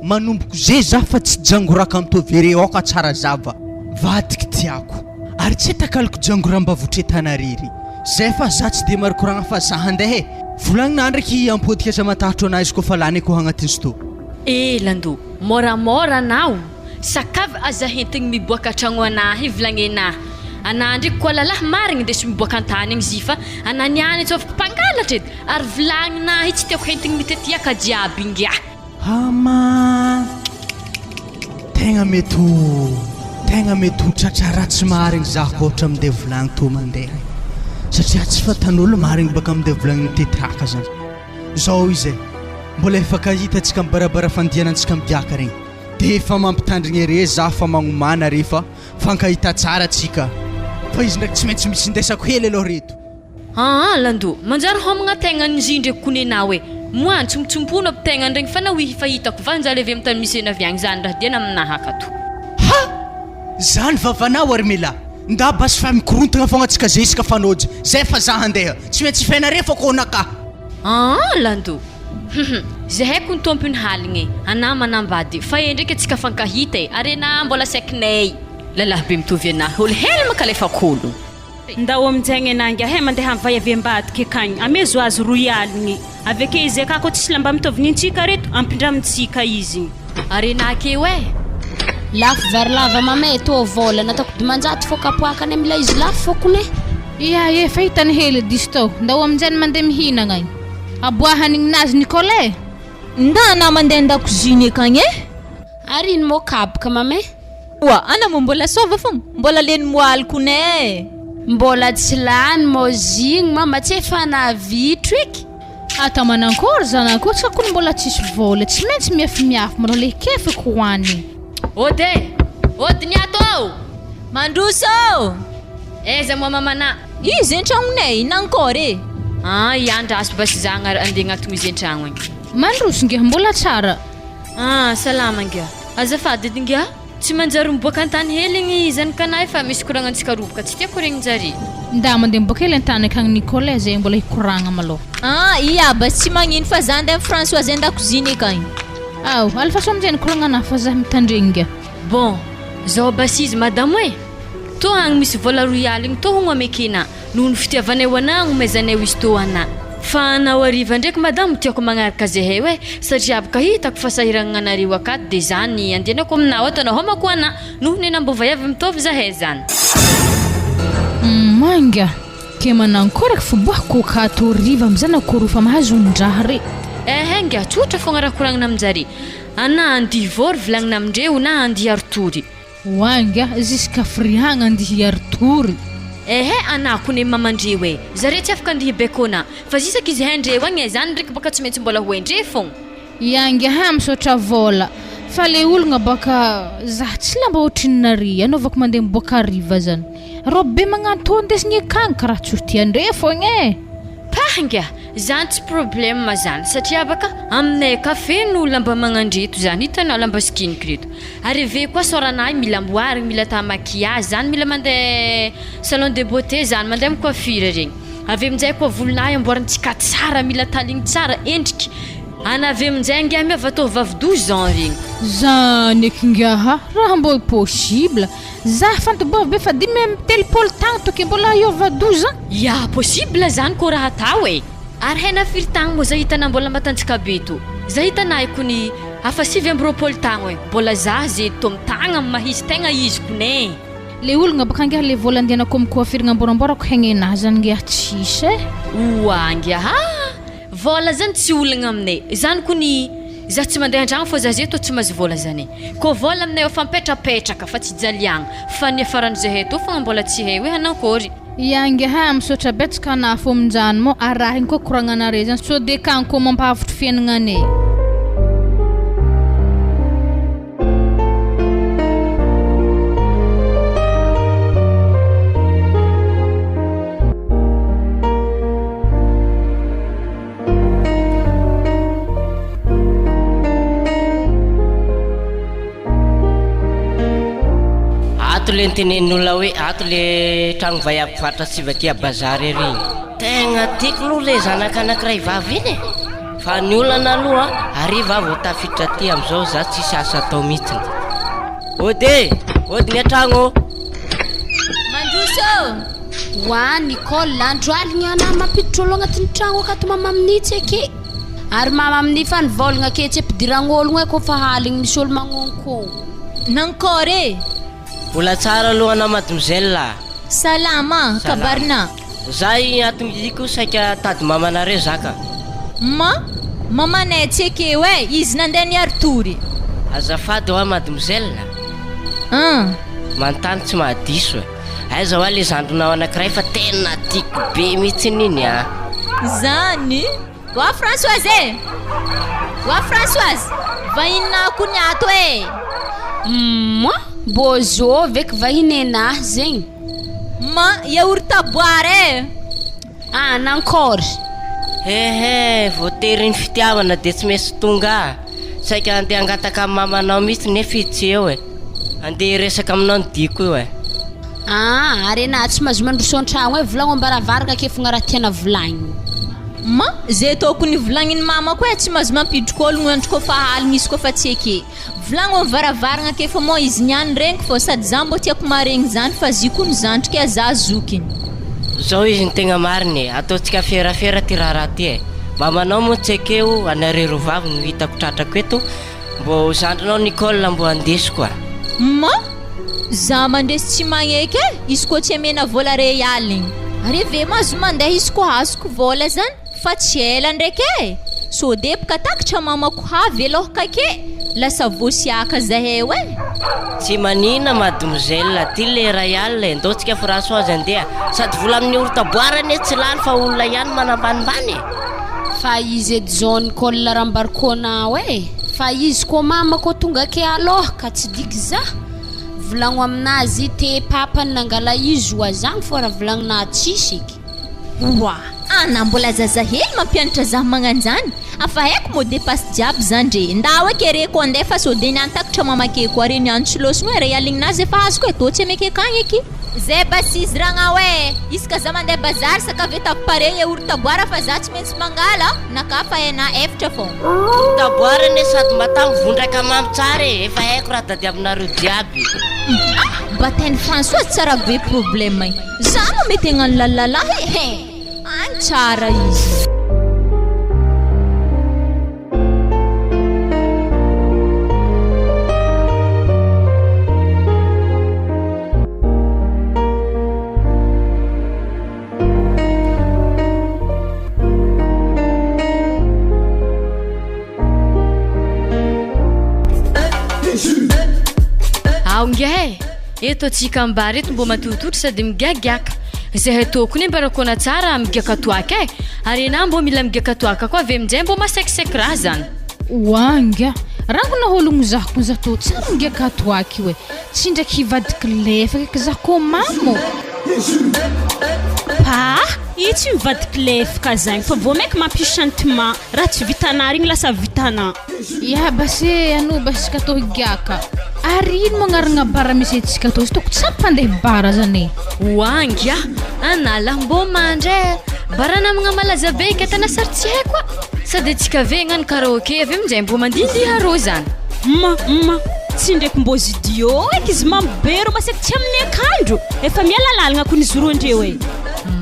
A: manomboko ze zah fa tsy djangoraka mitovy ere aoka tsara zava vadiky tiako ary tsy takaloko djangoramba votretanarery zay fa zah tsy de marikoragna fa zah handeha e! Volagnina ndraiky ampodika aza matahotro anah izy koa fa lany akoho agnatin'ny sto.
B: Eh Lando, môramôra anao. Sakavy aza hentigny miboaka antragno anahy vilagnenah. Anah ndreky koa lalahy marigny ndeso miboaka antany agny zy fa anah niany tsôfiko mpangalatra edy ary vilagninah tsy tiako hentigny mitety hiaka jiaby ingiah.
A: Aman! Tegna mety ho tegna mety ho tratra ratsy marigny zah koa ohatra mindeha vilagny tô mandeha satria tsy fatan'olo marigny baka mindeha vilagny mitety haka zany. Zao izy e, mbola efankahita antsika mibarabara fandianantsika migiaka regny. De efa mampitandrigny are za fa magnomana re fa fankahita tsara tsika fa izy ndraiky tsy maintsy misy indesako hely aloha reto.
B: Aa Lando, manjary homagna tegna njy ndreky kony enao e! Moa antsompotsompono aby tegna ndregny fa nao ihy fa hitako va njaly avy am tany misy ena avy agny zany raha diana aminaha akato.
A: Ha! Zany vavanao ary Mela! Nda basy fa mikorontagna fogna tsika zesika fanojy zay fa za handeha, tsy maintsy fenare fô kô naka.
B: Aa Lando! Hum zahay kony tompony haligny e, anah manambady fa e ndraiky atsika fankahita e, ary enah mbola saikinay. Lalahy be mitovy anah, olo hely mankalefako olo.
C: Ndao aminjegny enah ngiahy e mandeha mivay avy ambadika akagny, amezo azy roy aligny, avy ake izy aka koa tsisy lamba mitovy nintsika reto, ampindramintsika izy.
B: Ary enah akeo e.
I: Lafo vary lava mamay tô vôla nataoko 500 fô kapoakany amilay izy lafo fô kone.
G: Ia efa hitany hely diso tao, ndao aminjay ny mandeha mihinagna agny. Aboahany gnazy Nicole e!
H: Ndana mandeha an-dakoziny akagny e!
I: Ary ino mô kapoka mamay?
H: Oa, ana mô mbola sôva fogna, mbola leny moaly kone e!
I: Mbola tsy lany mô zigny mama tsy efa navitro eky.
G: Ata manankory zanako io, tsika kony mbola tsisy vôla, tsy maintsy miafimiafy manao le kefiko hoanigny.
B: Ody e! Ody ny ato ô!
H: Mandroso ô!
B: Aiza moa mamanà?
H: Izy an-tragnonay, nankôry e!
B: Ah, i andraso basy za agna andeha agnatogno izy an-tragno agny.
G: Mandroso ngiah, mbola tsara.
B: Ah, salama ngiah. Azafady edy ngiah, tsy manjary miboaka an-tany hely igny zanak'anahy fa misy koragnantsika roboka tsy tiako regnin-jare.
G: Nda mandeha miboaka hely an-tany akagny Nicole e, zay mbola hikoragna malôha.
H: Ah, i Aba tsy magnino fa za andeha amy Françoise an-dakoziny akagny.
G: Ao, alefaso aminjay ny koragnanà fa za mitandregny ngiah.
B: Bon, zao basy izy madamo e! Tô agny misy vola roy aligny tô hono amekena noho ny fitiavanay ho anà agnomezanay izy tô anà. Fa anao hariva ndraiky madamo tiako magnaraka zahay oe satria aboka hitako fa sahiragnana anareo akato de zany andehanako aminao ato anao homako anà noho ny anà mbô vaiavy mitovy zahay zany.
G: Manga, ke manankory aky fiboahako akato hariva amizay nakory fa mahazo ondraha re.
B: Ehe ngiah tsotra fogna raha koragnina aminjare. Ana andihy vôry vilagnina amindreo na andihy aritory.
G: Oa ingahy jusqu'à frihagna andihy aritory.
B: Ehe anako ne mamandreo e! Zare tsy afaka ndry hibekona fa zisaky izy hendreo agny e zany ndreky baka tsy maintsy mbola ho endre fogna.
G: Ia ngiahy misaotra vôla fa le ologna baka zah tsy lamba ohatrinona ary anaovako mandeha miboaka hariva zany robe be magnanto andesigny akagny karaha tsy ho tiandre fogna e.
B: Pah ngiahy zany tsy problème zany satria baka aminay aka feno lamba magnandreto zany hitanao lamba sikiniko reto ary ave koa sôranahy mila amboarigny mila atao maquillage zany mila mandeha salon de beauté zany mandeha amy coiffure regny Avy aminjay koa volon'ahy amboarintsika tsara mila taligny tsara endriky ana avy aminjay angaha miova atao vavy 12 ans regny.
G: Zany eky ngiaha raha mbô possible zah fantabovy be fa 35 tagno toky mbola hiova 12 ans.
B: Ya possible zany kô raha atao e! Ary hena firy tagno moa zah hitanà mbola matanjaka be to? Zah hitanà kony afa 29 tagno e mbola zah ze tô mitagna am maha izy tegna izy kony e!
G: Le ologna baka angiah le vola andehanako am coiffure agnamboramboarako hegnenah zany ngiah tsisy eh.
B: Oa ngiah ah! Vola zany tsy olagna aminay, zany kony zah tsy mandeha antragno fô zah zay tô tsy mahazo vola zany e! Kô vola aminay efa mipetrapetraka fa tsy ijaliagna fa ny iafaran'izahay tô fogna mbola tsy hay hoe hanankôry.
G: Ia ngiah ah, misaotra betsaka anah fô aminjany mô arahigny koa koragnanare zany sao de akagny koa mampahavotro fiaignananay.
M: Ato le nitenenin'olona hoe ato le tragno vaiavy mpivarotra sivaky à bazary ery igny. Tegna tiako aloha le zanaka anakiray vavy iny e. Fa ny olana aloha hariva aho vao tafiditra aty amizao za tsisy asa atao mitsiny. Ody e! Ody ny an-tragno ô!
H: Mandroso ô!
I: Oa Nicole, andro aligny anah mampiditra olo agnatin'ny tragno akato mama amin'i tsy ake. Ary mama amin'i fa nivôlagna ake tsy ampidiragna ologno e kôfa aligny misy olo magnonkôgno.
H: Nankôry e!
M: Mbola tsara aloha anao mademoiselle a!
H: Salama, kabarina.
M: Za i ato midi ko saika tady mamanareo za ka.
H: Ma, mamanay tsy ekeo e, izy nandeha niaritory.
M: Azafady hoa mademoiselle
H: a! An!
M: Manontany tsy mahadiso e! Aiza hoa le zandrinao anakiray fa tena tiako be mihitsiny iny a!
H: Zany! Oa Françoise e! Oa Françoise! Vahininah koa ny ato e!
I: Humm! Mbô zôvy eky vahiny enahy zegny?
H: Ma, yaourt à boire e!
I: Ah, nankôry?
M: Hehe, voatery ny fitiavana dia tsy maintsy tonga ah! Saika handeha hangataka amin'ny mamanao mihitsy nefa izy tsy eo e! Andeha hiresaka aminao ny diako io e!
I: Aa, ary enà tsy mahazo mandroso an-tragno e, volagno am-baravaragna ake fogna raha tiana volagniny.
H: Ma, ze tokony volagnin'i mamako e, tsy mahazo mampidriko ologno andro koa fa aligny izy koa fa tsy eke. Volagno am varavaragna ake fa moa izy niany regniko fô sady za mbô tiako maharegny zany fa zy koa ny zandriky e, za zokiny.
M: Zao izy ny tegna marina e, ataontsika ferafera ty raharaha ty e, mamanao moa tsy ekeo, anareo roa vavy no hitako tratrako eto, Mbô zandrinao Nicole mbô andesiko a!
H: Ma! Za mandresy tsy magneky e! Izy koa tsy amena vola rey aligny. Are ve mahazo mandeha izy koa azoko vola zany fa tsy ela ndraiky e! Sô deboka takatra mamako havy alôhaka ake lasa voasiaka zahay eo e!
M: Tsy manina mademoiselle, aty le ray alina e, ndao tsika Françoise andeha, sady vola amin'ny yaourt à boire anie tsy lany fa olona ihany manambanimbany e!
I: Fa izy edy zao Nicole Rambarikônao e! Fa izy koa mama koa tonga ake alôha ka tsy diky za! Volagno aminazy te papany nangala izy oa zagny fô raha volagninà tsisy eky.
H: Oa! Ana mbola zazahely mampianatra zah magnanjany, afa haiko mot de passe jiaby zany ndre, ndao eky ere ko andeha fa sode niany takatra mamake ko are niany tsy lôsogno e, ray aligninazy efa azoko e, tô tsy ameke akagny eky. Zay basy ragnao e! Isaka za mandeha bazary sakafo etako pare yaourt à boire fa za tsy maintsy mangala naka fa hena efitra fô.
M: Yaourt à boire anie sady matavy vondraka mamy tsara e! Efa haiko raha tadiavinareo jiaby.
H: Ah! Batain'i Françoise tsara be problème igny. Za moa mety hagnano lalalahy e! He! Agny tsara izy.
B: Ao ngiahy e! Eto antsika ambara eto mbô matototo sady migagiaka. Zahay tokony ambarakona tsara migiaka toaka e! Ary enah mbô mila migiaka toaka koa avy aminjay mbô mahasaikisaiky raha zany.
G: Oa nga! Rangona ologno zah ko zah tô tsara migiaka toaka io e! Tsy ndraiky hivadiky lefaka eky zah kô mamo!
C: Pah! Io tsy mivadiky lefaka zagny fa vao maika mampisy sentiment, raha tsy vitanà regny lasa vitanà.
G: Ya basy e, ano basy tsika tô higiaka. Ary ino moa agnarana bar misy antsika tô? Izy toko tsy mpandeha bar zany e.
B: Oa ngia, anala mbô mandry e! Bar namagna malaza be ka tana sary tsy haiko a! Sady antsika ave agnano karaoke avy aminjay mbô mandihindihy arô zany.
C: Ma ma, tsy ndraiky mbô zidio eky izy mamo be rô maseky tsy amin'ny akandro! Efa miala lalagna kony izy roandreo e!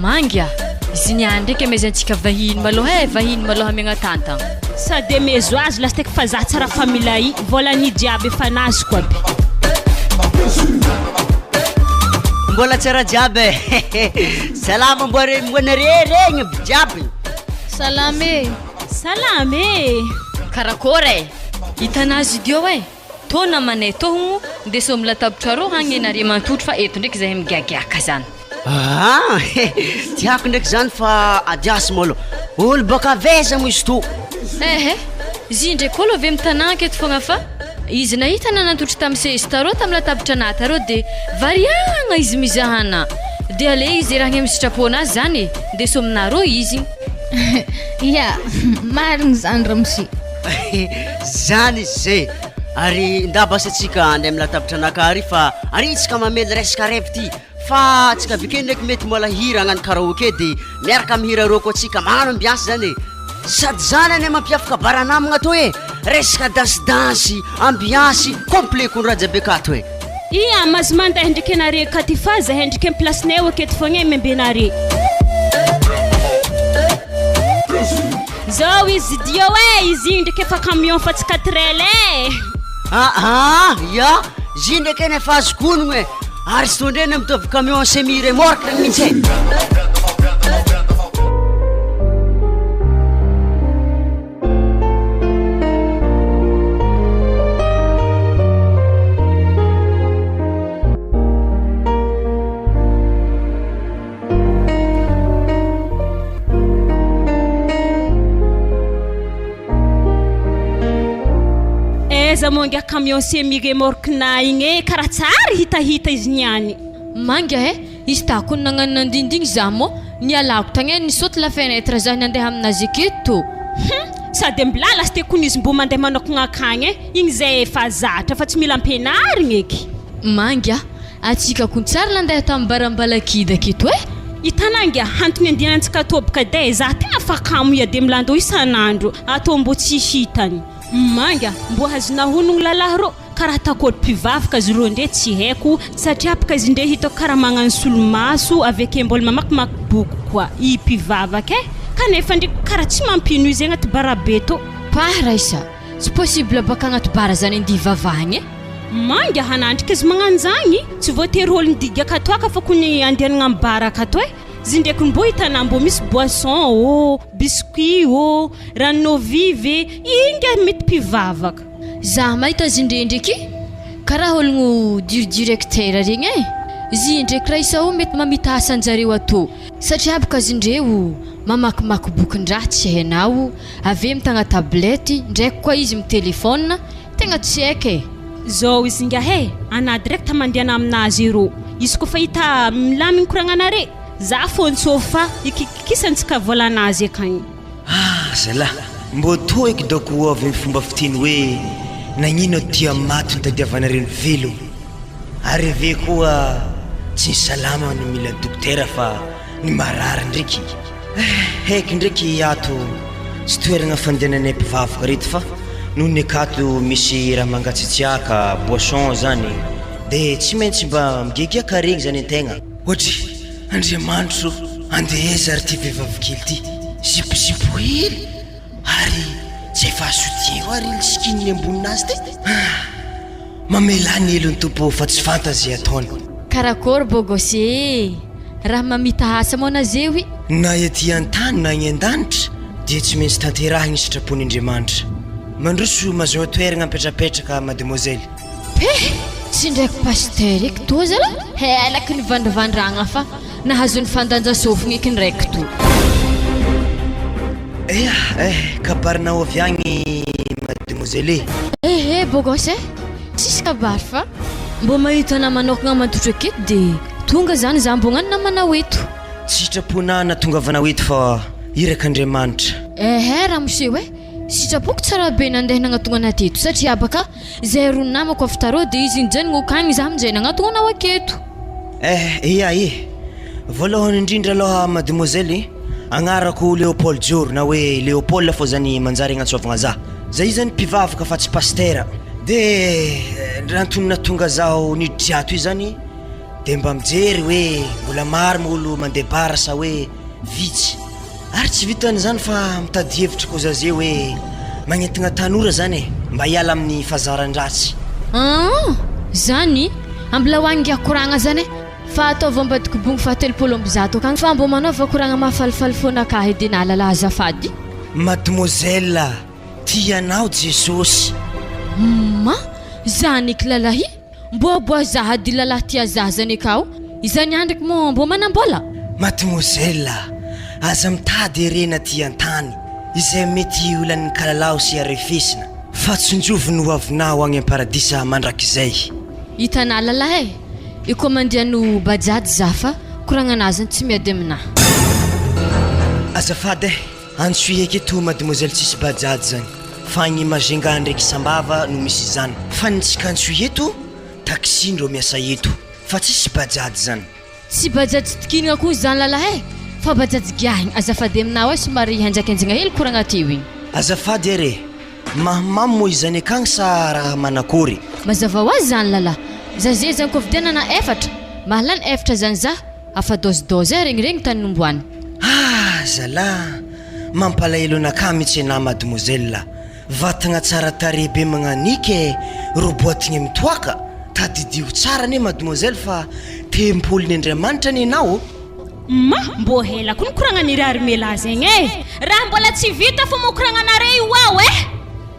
B: Manga, izy niany ndraiky amezantsika vahiny malôha e, vahiny malôha amiagna tantagna.
C: Sady amezo azy lasiteky fa za tsara familay vôlany jiaby efa nazoko aby.
K: Mbola tsara jiaby e. Salama mbo re mbo nare regny aby jiaby.
G: Salama e.
C: Salama e.
B: Karakôry e! Hitanà studio e! Tô namanay tô hono ndeso am latabatra rô agny nare mantotro fa eto ndraiky zahay migagiaka zany.
K: Aa tiako ndraiky zany fa adiasy môlô olo bôka avy aiza moa izy to?
B: Ehe, zy ndraiky olo avy am tanà aketo fogna fa izy nahita anà nantotro tam seza tarô tam latabatra anà tarô de variagna izy mizaha anà de ale izy erahagny am sitrapônazy zany e, ndeso aminà rô izy.
G: Ya, marigny zany ramose.
K: Zany izy zay. Ary nda basy atsika andeha amin'ny latabatra anakahy ary fa ary tsika mamely resaka rêve ty fa atsika avy akeo ndraiky mety mbola hira hagnano karaoke de miaraka mihira reo koa atsika magnano ambiance zany e. Sady zany anie mampiavaka bara namagna tô e, resaka dansidansy, ambiance, complet kony raha jiaby akato e.
C: Ia, mahazo mandeha ndreky anare akaty fa zahay ndreky am place-nay aketo fogna e miambe anare. Zao izy dio e, izy igny ndraiky efa camion fa tsy quatre L e.
K: Aa ya, izy ndraiky anie efa azoko onogno e, ary tsy tondrena mitovy camion semi remorque regny mintsy e.
C: Aiza moa angaha camion semi remorque na igny e, karaha tsary hitahita izy niany.
B: Manga eh, izy tako nagnano nandindigny za mô nialako tagny eh, nisaute la fenêtre za nandeha aminazy aketo.
C: Hum, sady mblà lasteo kony izy mbô mandeha manokagna akagny eh, igny zay efa zatra fa tsy mila ampianarigny eky.
B: Manga, Atsika ko tsary nandeha tam bara ambalakida aketo eh!
C: Hitanà ngia antony andehanantsika atô bka dai za tegna fa kamo iady am landô isan'andro atô mbô tsy hitany. Manga, mbô azonà honogno lalahy rô, karaha takôry mpivavaka izy rô ndre tsy haiko satria bka izy ndre hitako karaha magnano solomaso aveke mbôla mamakimaky boky koa i mpivavaka eh! Kanefa ndre karaha tsy mampino izy agnaty bara be tô.
B: Pah Raissa, tsy possible baka agnaty bara zany andia hivavahagna eh!
C: Manga hanandrika izy magnanjagny, tsy voatery ôlo midigiaka toaka fa kony andehanagna am bar akato e, zy ndraiky mbô hitanà mbô misy boisson ô, biscuit ô, rano eau vive e, io ngiahy mety mpivavaka.
B: Za mahita zy ndre ndreky karaha ologno dur directeur regny e, zy ndreky raha isao mety mamita asanjareo atô satria boka zy ndreo mamakimaky bokin-draha tsy hainao, avy mitagna tablette ndraiky koa izy mi-telephone, Tegna tsy haiko e!
C: Zao izy ingahy e, anah direct mandehana aminazy ero, izy koa fa hita milamigny koragnanare, za fôntsô fa ikikikisantsika vôlanazy akagny.
O: Ah zalah, mbô tô eky dôko ho avy ny fomba fiteny hoe nagnino aty am maty no tadiavanareo ny velogno, ary ave koa tsy ny salama no mila dokotera fa ny marary ndreky eh, heky ndreky ato tsy toeragna fandehananay mpivavaka reto fa noho ny akato misy raha mangatsiatsiaka, boisson zany, de tsy maintsy mba migiagiaka regny zany antegna. Ohatry, Andriamanitro andeha aiza ary ty vehivavy kely ty, zipozipo hely ary tsy efa soutien eo ary ily skin amboninazy ty, ah, mamelà ny helony Tompo fa tsy fanta ze ataony.
B: Karakôry bôgôsy ee! Raha mamita asa moa nazeo i.
O: Na ety an-tany na agny an-danitra dia tsy maintsy tanterahiny ny sitrapon' Andriamanitra. Mandroso mazoa toeragna mipetrapetraka mademoiselle.
B: Peh! Tsy ndraiky pasteur eky toa zala helaky ny vandravandragna fa. Nahazo ny fandanja sofigny eky ndraiky to.
O: Eah eh, kabarinao avy agny mademoiselle e.
B: Ehe beau gosse eh, tsisy kabary fa mbô mahita anah manokagna mantotro aketo de tonga zany zah mbô hagnano namanao eto.
O: Tsy sitraponah nahatongavanao eto fa irak'Andriamanitra.
B: Ehe ramose eh, sitrapoko tsara be nandeha nagnatogna anah teto satria baka zay ro namako avy tarô de izy nijanogno akagny zah aminjay nagnatogna anao aketo.
O: Eh, eia e! Voalohany indrindra aloha mademoiselle, agnarako Léopold Joro na hoe Léopold fô zany manjary agnantsoavagna zah. Zah io zany mpivavaka fa tsy pasitera. De raha antony nahatonga zaho niditry ato io zany de mba mijery hoe mbola maro moa olo mandeha bar sa hoe vitsy. Ary tsy vitan'izany fa mitady hevitra koa zaze hoe magnentigna tanora zany e, mba hiala amin'ny fahazaran-dratsy.
B: Aa! Zany? Ambilao agny ngiahy koragna zany e! Fa ataovy ambadiky bongo faha 130 akagny fa mbô manaova koragna mahafalifaly fôna kah edy nahalala azafady.
O: Mademoiselle, tia anao Jesosy.
B: Ma! Zany eky lalahy? Mbô boa zaha dy lalahy tia zaha zany akao, izany andriky moa mbô manam-bola?
O: Mademoiselle, aza mitady harena aty an-tany, izay mety ho lanin'ny kalalao sy harefesina, fa tsinjovy ny hoavinao agny am-paradisa mandrakizay.
B: Hitanà lalahy e! Io koa mandeha no bajaj za fa koragnanà zany tsy miady aminà.
O: Azafady e! Antsoy eky eto mademoiselle tsisy bajaj zany fa agny Majunga ndraiky Sambava no misy izany fa ny tsika antsoy eto taxi ndreo miasa eto fa tsisy bajaj zany.
B: Tsy bajaj tikinigna koa zany lalahy e! Fa bajaj giahigna, azafady aminao e somary henjakenjagna hely koragna teo igny.
O: Azafady ary e! Mahamamo moa izany akagny sa raha manakory?
B: Mazava ho azy zany lalahy, za ze zany koa vidianana efatra, mahalany efatra zany za, afa dose dose eh regniregny tany nomboany.
O: Ah zalah, mampalahelo anakahy mitsy enah mademoiselle, vatagna tsara tarehy be magnaniky eh, ro boatigny mitoaka, tadidio tsara anie mademoiselle fa tempolin' Andriamanitra anie enao ô.
C: Ma, mbô hela koa nikoragnan'iry Armela zegny e! Raha mbola tsy vita fô mokoragnanare io ao e!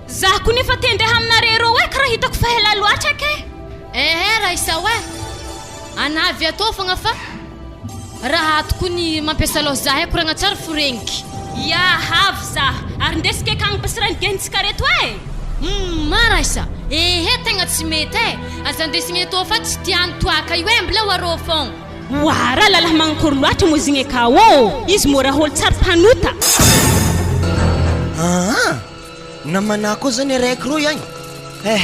C: Zah kony efa te ndeha aminare rô e, karaha hitako fa ela loatra ke!
B: Ehe Raissa oe! Anah avy atô fogna fa raha ato kony mampiasa lôha zah e, koragna tsara fo regniky.
C: Ya, avy zah, ary ndesiko akagny basy raha nigehintsika reto e!
B: Humm Raissa, ehe tegna tsy mety e! Aza andesigna etô fa tsy tiany toaka io e, mbola ho arô fogna.
C: Oa ra lalahy magnankory loatra moa zigny ka ô! Izy mora ôlo tsary mpanota.
O: Aa! Namanà koa zany araiky reo ihany eh!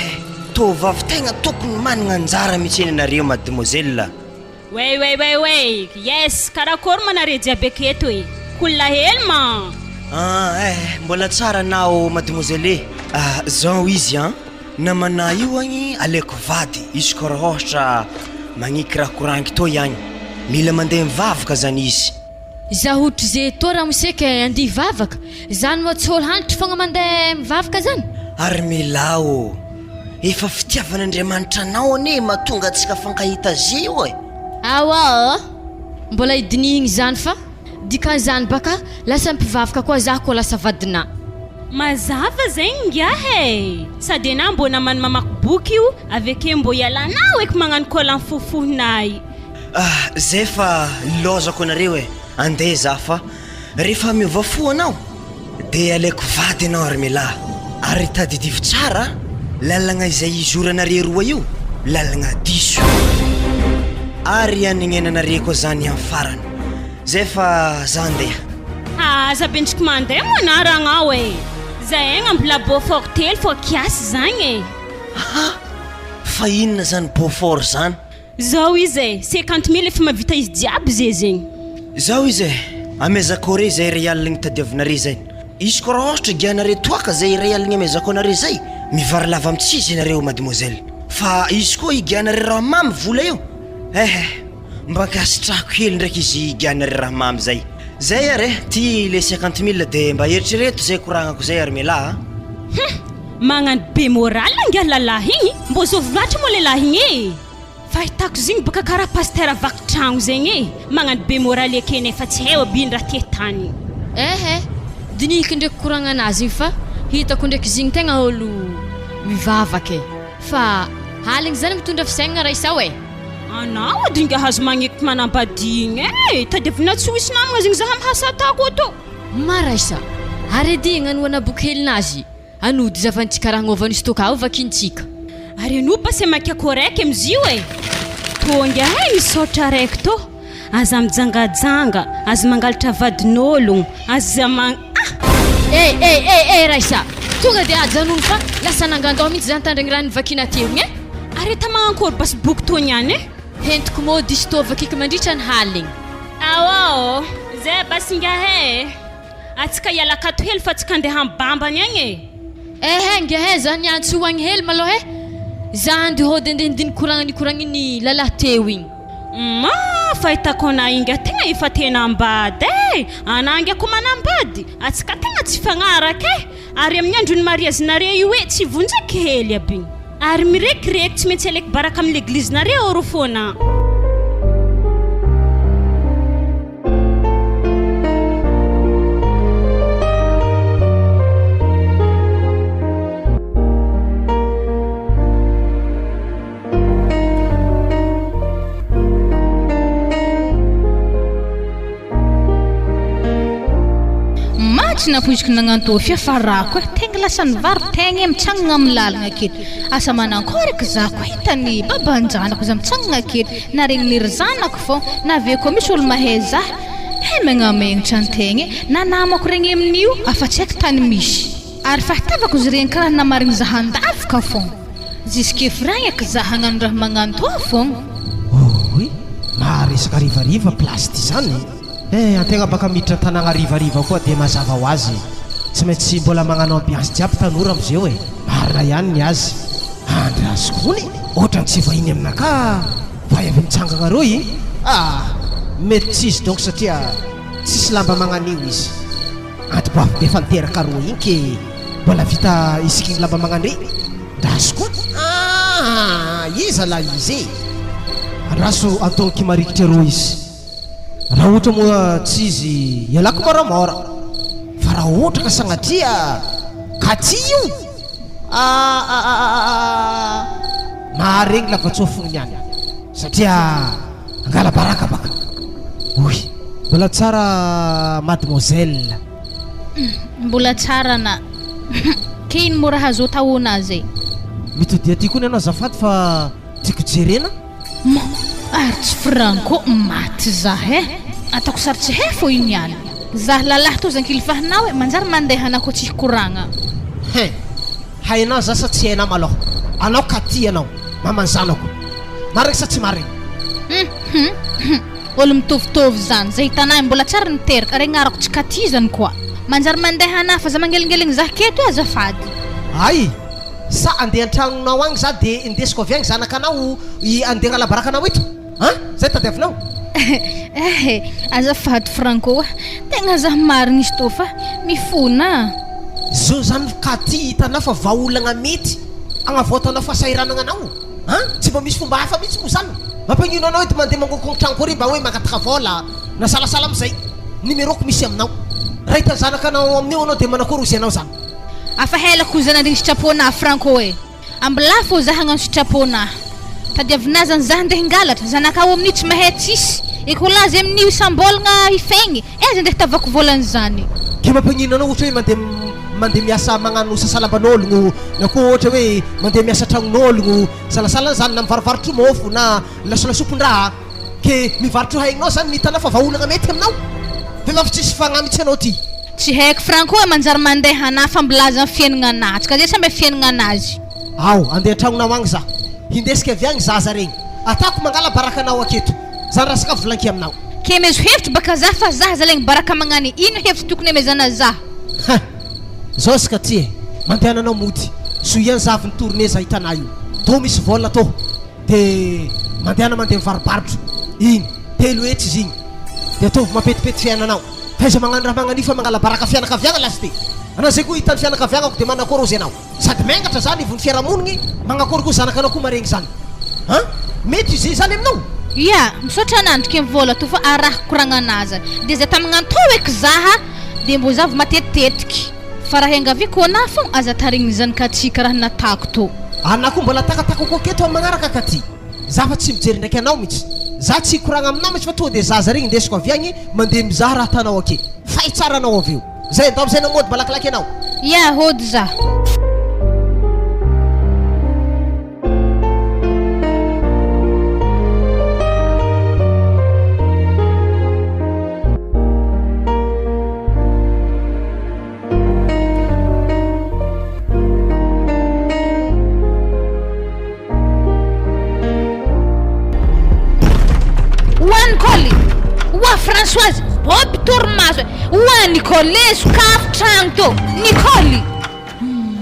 O: Tovovavy tegna tokony managna anjara mihitsy eny anareo mademoiselle.
C: Wey wey wey wey! Yes! Karakôry ma nare jiaby aketo e! Cool hely ma!
O: Aa eh! Mbola tsara anao mademoiselle e! Zao izy an! Namana io agny aleoko vady izy ko raha ôhatra magniky raha korangy tô iagny mila mandeha mivavaka zany izy.
B: Za hotry ze tô ramose ke andia hivavaka, zany moa tsy ôlo hanitry fogna mandeha mivavaka zany?
O: Ary Mila ô! Efa fitiavan'Andriamanitra anao anie mahatonga antsika fankahita ze io e!
B: Aoa! Mbola hidinihigny zany fa. Dikan'izany baka lasa mpivavaka koa zah koa lasa vadinà.
C: Mazava zegny ngiahy e! Sady enah mbô naman'ny mamaky boky io aveke mbô ialanao eky magnano colan fofohinay.
O: Ah zay fa lôzako anareo e! Andeha za fa rehefa miova fo anao de alaiko vady anao ry melah ary tadidivo tsara lalagna izay hizoranare roa io lalagna diso ary hanegnenanare koa zany am farany. Zay fa za ndeha.
C: Aza bendriky mandeha moa na ragnao e! Zay aigna mbola beau fort telo fô kiasy zagny e!
O: Ha! Fa inona zany beau fort zany?
C: Zao izy e, cinquante mille efa mahavita izy jiaby ze zegny.
O: Zao izy e, amezako re zay iray aligny tadiavinare zay. Izy ko raha ôhatra gianare toaka zay iray aligny amezako anare zay, mivarilava am tsizy ianareo mademoiselle. Fa izy koa igianare raha mamy vola io, ehe. Mba ankasitrahako kely ndraiky izy Gianna ry raha mamy zay. Zay ary e, ty le cinquante mille de mba eritrereto zay koragnako zay ary mialahy a.
C: Hum! Magnano be moral angaha lalahy igny, mbô zovy loatra moa lelahy igny e! Fahitako zigny bôka karaha pasitera vaky tragno zegny e! Magnano be moral eke nefa tsy hay aby ino raha tia tany.
B: Ehe, dinihiko ndraiky koragnanazy igny fa hitako ndraiky izy igny tegna olo mivavaka e! Fa aligny zany mitondra fisainana raha isao e!
C: Anao edy ingahy azo magneky manambady igny e! Tadiavina tsy ho hisy namagna zegny zaho amy asa ataoko ato.
B: Maraisa, ary edy agnanoana boky helinazy, anody zavantsika raha agnaovany stock ao vakintsika.
C: Ary anao basy maika koraiky amizio e! Tô ingahy e misaotra araiky tô! Aza mijangajanga, aza mangalatra vadin'ologno, aza man. Ah!
B: Eh eh eh eh Raissa! Tonga dia ajanony fa lasa nangandoha mihitsy zany tandregny raha nivakiana teo igny eh!
C: Ary ta magnankory basy boky tô niany eh?
B: Hentiko mody izy tô vakiko mandritra ny haligny.
C: Aô! Zay basy ingahy eh! Atsika hiala akato hely fa tsika andeha ambambany agny e!
B: Ehe ngehe za niantso io agny hely malôha eh! Za andy hody andeha nidiny koragna nikoragniny lalahy teo igny.
C: Ma fahitako anah inga tegna efa tena ambady eh! Anah inga ko manambady atsika tegna tsy fagnaraka eh! Ary amin'ny andron'ny mariazinareo io eh tsy vonjeky hely aby igny! Ary mirekireky tsy maintsy aleky baraka amin'ny leglizinareo rô fôna.
G: Ma tsy nampoiziko nagnano fiafarako e, tegna lasa nivaro-tegna e mitsangana amin'ny lalagna aketo. Asa manankory eky za koa hitany baban-janako za mitsangana aketo, na regnin'ny ry zanako fô, na avy eo koa misy olo mahay za, he magnamenatra an-tegna e, na namako regny amin'io afa tsy haiko tany misy. Ary fahitavako izy regny karaha namarigny za handavaka fô. Jusque fragna ka za hagnano raha magnano toa fogna.
N: Oy! Maharesaka harivariva place ty zany eh! Antegna baka miditra an-tanagna harivariva koa de mazava ho azy tsy maintsy mbola magnano ambiance jiaby tanora amizeo eh! Marina ihany ny azy. Andraso kony otrany tsy vahiny aminakahy vay avy mitsangagna reo i! Ah! Mety tsy izy donc satria tsisy lamba magnanio izy. Anti-bavy be efa niteraka roa iny ke mbola vita isikin'ny lamba magnandre? Ndraso koa. Aa iza la izy e? Andraso antonoky marikitra roa izy. Raha ohatra moa tsy izy ialako moramora. Fa raha ohatra ka sagnatria ka tsy io! Aa maharegny lavatsofigny niany satria Angala-baraka baka. Oy! Mbola tsara mademoiselle.
G: Mbola tsara na. Ke ino moa raha azo atahona azy e?
N: Mitodia aty kony ianao azafady fa tiako jerena.
G: Mon ary tsy franco maty zah eh! Ataoko sary tsy hay fô io niany. Zah lalahy toa zankilifahinao e, manjary mandeha anah koa tsy hikoragna.
N: Hein! Hainao za sa tsy hainao malôha? Anao ka tia anao, maman'ny zanako. Marigny sa tsy marigny?
G: Hum hum hum olo mitovitovy zany zay hitanay mbola tsary niteraka regny arako tsy katizany koa manjary mandeha anah fa za mangelingeligny zah keto e azafady.
N: Ay! Sa andeha antragnonao agny za de indesiko avy agny zanakanao i andeha agnala baraka anao eto? An! Zay tadiavinao?
G: Eh! Azafady Franco a! Tegna zah marigny izy tô fa mifona a!
N: Zao zany Katy hitanao fa vahaolagna mety agnavoatanao fahasahiranagna anao an! Tsy mba misy fomba hafa mihitsy moa zany? Mampagnino anao eto mandeha mangonkogno tragno ary mba hoe mangataka vôla na salasala amizay numéro-ko misy aminao. Raha hita zanakanao amin'io anao de manakory ozy anao zany?
G: Afa hela ko zah nandrigny sitraponah Franco e! Ambilà fô zah hagnano sitraponah. Tadiavinah zany zah ndeha hingalatra, zanakao amin'io tsy mahay tsisy. Ekolazy amin'io isam-bolagna hifegny, aiza ndeha hitavako vôlan'izany.
N: Ke mampagnino anao ohatra hoe mandeha mandeha miasa magnano sasalamban'ôlogno na koa ohatra hoe mandeha miasa tragnon'ôlogno salasala zany na mivarovarotro môfo na lasolasopin-draha ke mivarotro haignao zany ny hitanao fa vahaolagna mety aminao? Vehivavy tsisy fagnahy mitsy anao ty.
G: Tsy haiko Franco e manjary mandeha anah fa milaza ny fiaignana anazy ka zay samby fiaignana anazy.
N: Ao, andeha antragnonao agny za. Hindesiko avy agny zaza regny. Atako mangala baraka anao aketo. Zany rasaka volanky aminao.
G: Ke amezo hevitry baka za fa za zalaigny baraka magnany ino hevitry tokony amezana za.
N: Hein! Zao ska ty e! Mandehana anao mody. Soa ihany za avy ni-tourner za hitanà io. Tô misy vol tô. De mandehana mandeha mivarobarotro. Igny. 300 izy igny. De ataovy mampetipety fiainanao. F'aiza magnano raha magnan'io fa mangala baraka fianakaviagna lasy ty. Anao zay koa hitan'ny fianakaviagnako de manakory ozy anao. Sady mengatra za anivon'ny fiarahamonigny, magnakory koa zanakanao koa maregny zany. An! Mety izy zany aminao?
G: Ia, misaotra anandriky ny vôla to fa arahiko koragnanazy de zay tamignantao eky zaha de mbô zavo matetitetiky fa raha iangaviako anah fô aza tarigny zany ka tsy karaha natako tô.
N: Anah koa mbola takatakako aketo amin'ny magnaraka ka ty. Za fa tsy mijery ndraiky anao mitsy. Za tsy hikoragna aminao mitsy fa tonga de zaza regny indesiko avy agny mandeha mizaha raha atanao ake. Fay tsara anao avy eo. Zay, ndao amizay anao mody malakilaky anao.
G: Ya, hody za. Oa Nicole! Oa Françoise! Bob torimaso e! Oa Nicole e! Sokafy tragno tô! Nicole!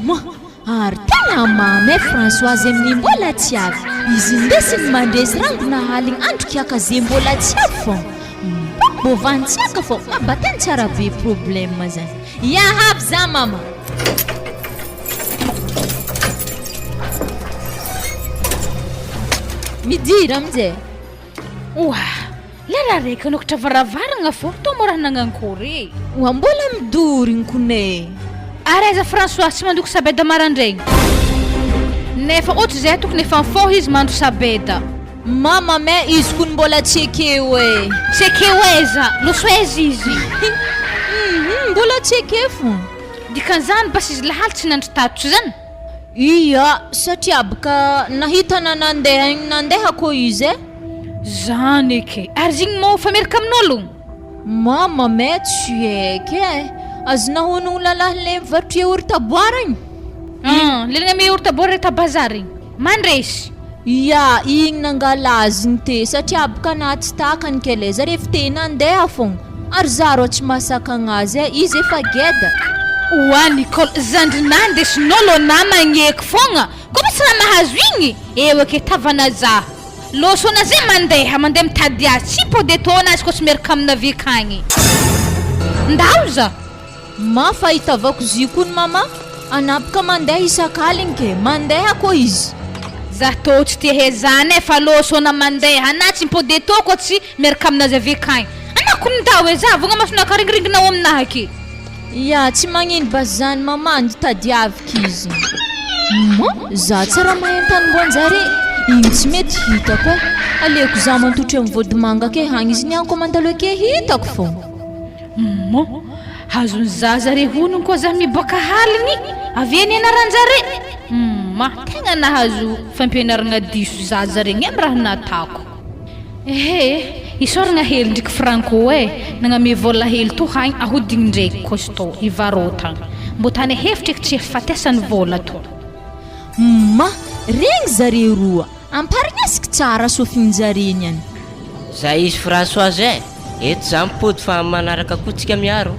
H: Moa! Ary tena mamy e Françoise amin'ny mbola tsy avy! Izy indesiny mandresy rangona aligny andro kiaka ze mbola tsy avy fô! Mbô vantsiaka fô! Mabatany tsara be problème zany! Ia avy za mama! Midira aminjay.
G: Oa! Lera araiky hanokatra varavaragna fô tô mô raha nagnankory e!
H: Oa mbola midorigny kone.
G: Ary aiza François tsy mandoko sabeda marandraigny? Nefa ohatry zay tokony efa mifoha izy mandro sabeda.
H: Mama mais izy kony mbola tsy ekeo e.
G: Tsy ekeo aiza? Loso aiza izy?
H: Hum mbola tsy ekeo fô.
G: Dikan'izany basy izy lahaly tsy nandry tato tsy zany?
H: Ia, satria boka nahita na nandeha igny nandeha koa izy e.
G: Zany eky e! Ary izy igny moa fa miaraka amin'olo?
H: Mama mais tsy haiko e! Azonao honogno lalahy le mivarotro yaourt à boire igny?
G: Hum, le nagname yaourt à boire ta bazary igny? Mandresy!
H: Ia, igny nangala azy igny te satria boka na tsy takany kely e, zare efa te nandeha fogna, ary za rô tsy mahasakagna azy e, izy efa geda.
G: Oa Nicole, zandrinà ndesinao lô namagna eky fogna, koa misy raha mahazo igny, eo ake tavana za. Lôsôna zay mandeha, mandeha mitady azy, tsy pode taona azy koa tsy miaraka amina avy akagny. Ndao za.
H: Ma fahitavako zy kony mama, anapaka mandeha isak'aligny ke, mandeha koa izy.
G: Za tô tsy tia hezana e fa lôsôna mandeha na tsy mipody etô koa tsy miaraka aminazy avy akagny. Anà kony ndao e, za vogna masonà ka ringiringinao aminahy aky.
H: Ya, tsy magnino basy zany mama, nitadiaviko izy. Ma, za tsy raha mahay an-tanimboanjare, igny tsy mety hitako e. Aleoko za mantotry amin'ny vodimanga ake hagny izy niany koa mandalo ake hitako fô.
G: Mo, azon'ny zaza re hono koa za miboaka haligny avy eny ianaranjare. Ma, tegna nahazo fampianaragna diso zaza regny am raha natako. Ehe, isaoragna hely ndriky Franco e, nagname vôla hely to hagny ahodigny ndraiky koa izy tô hivarôtagna. Mbô tany hevitra eky tsy hahafatesany vôla to.
H: Ma, regny zare roa. Amparignesiko tsara sofinjare niany.
M: Zay izy Françoise eh! Eto za mipody fa amin'ny manaraka koa tsika miaro.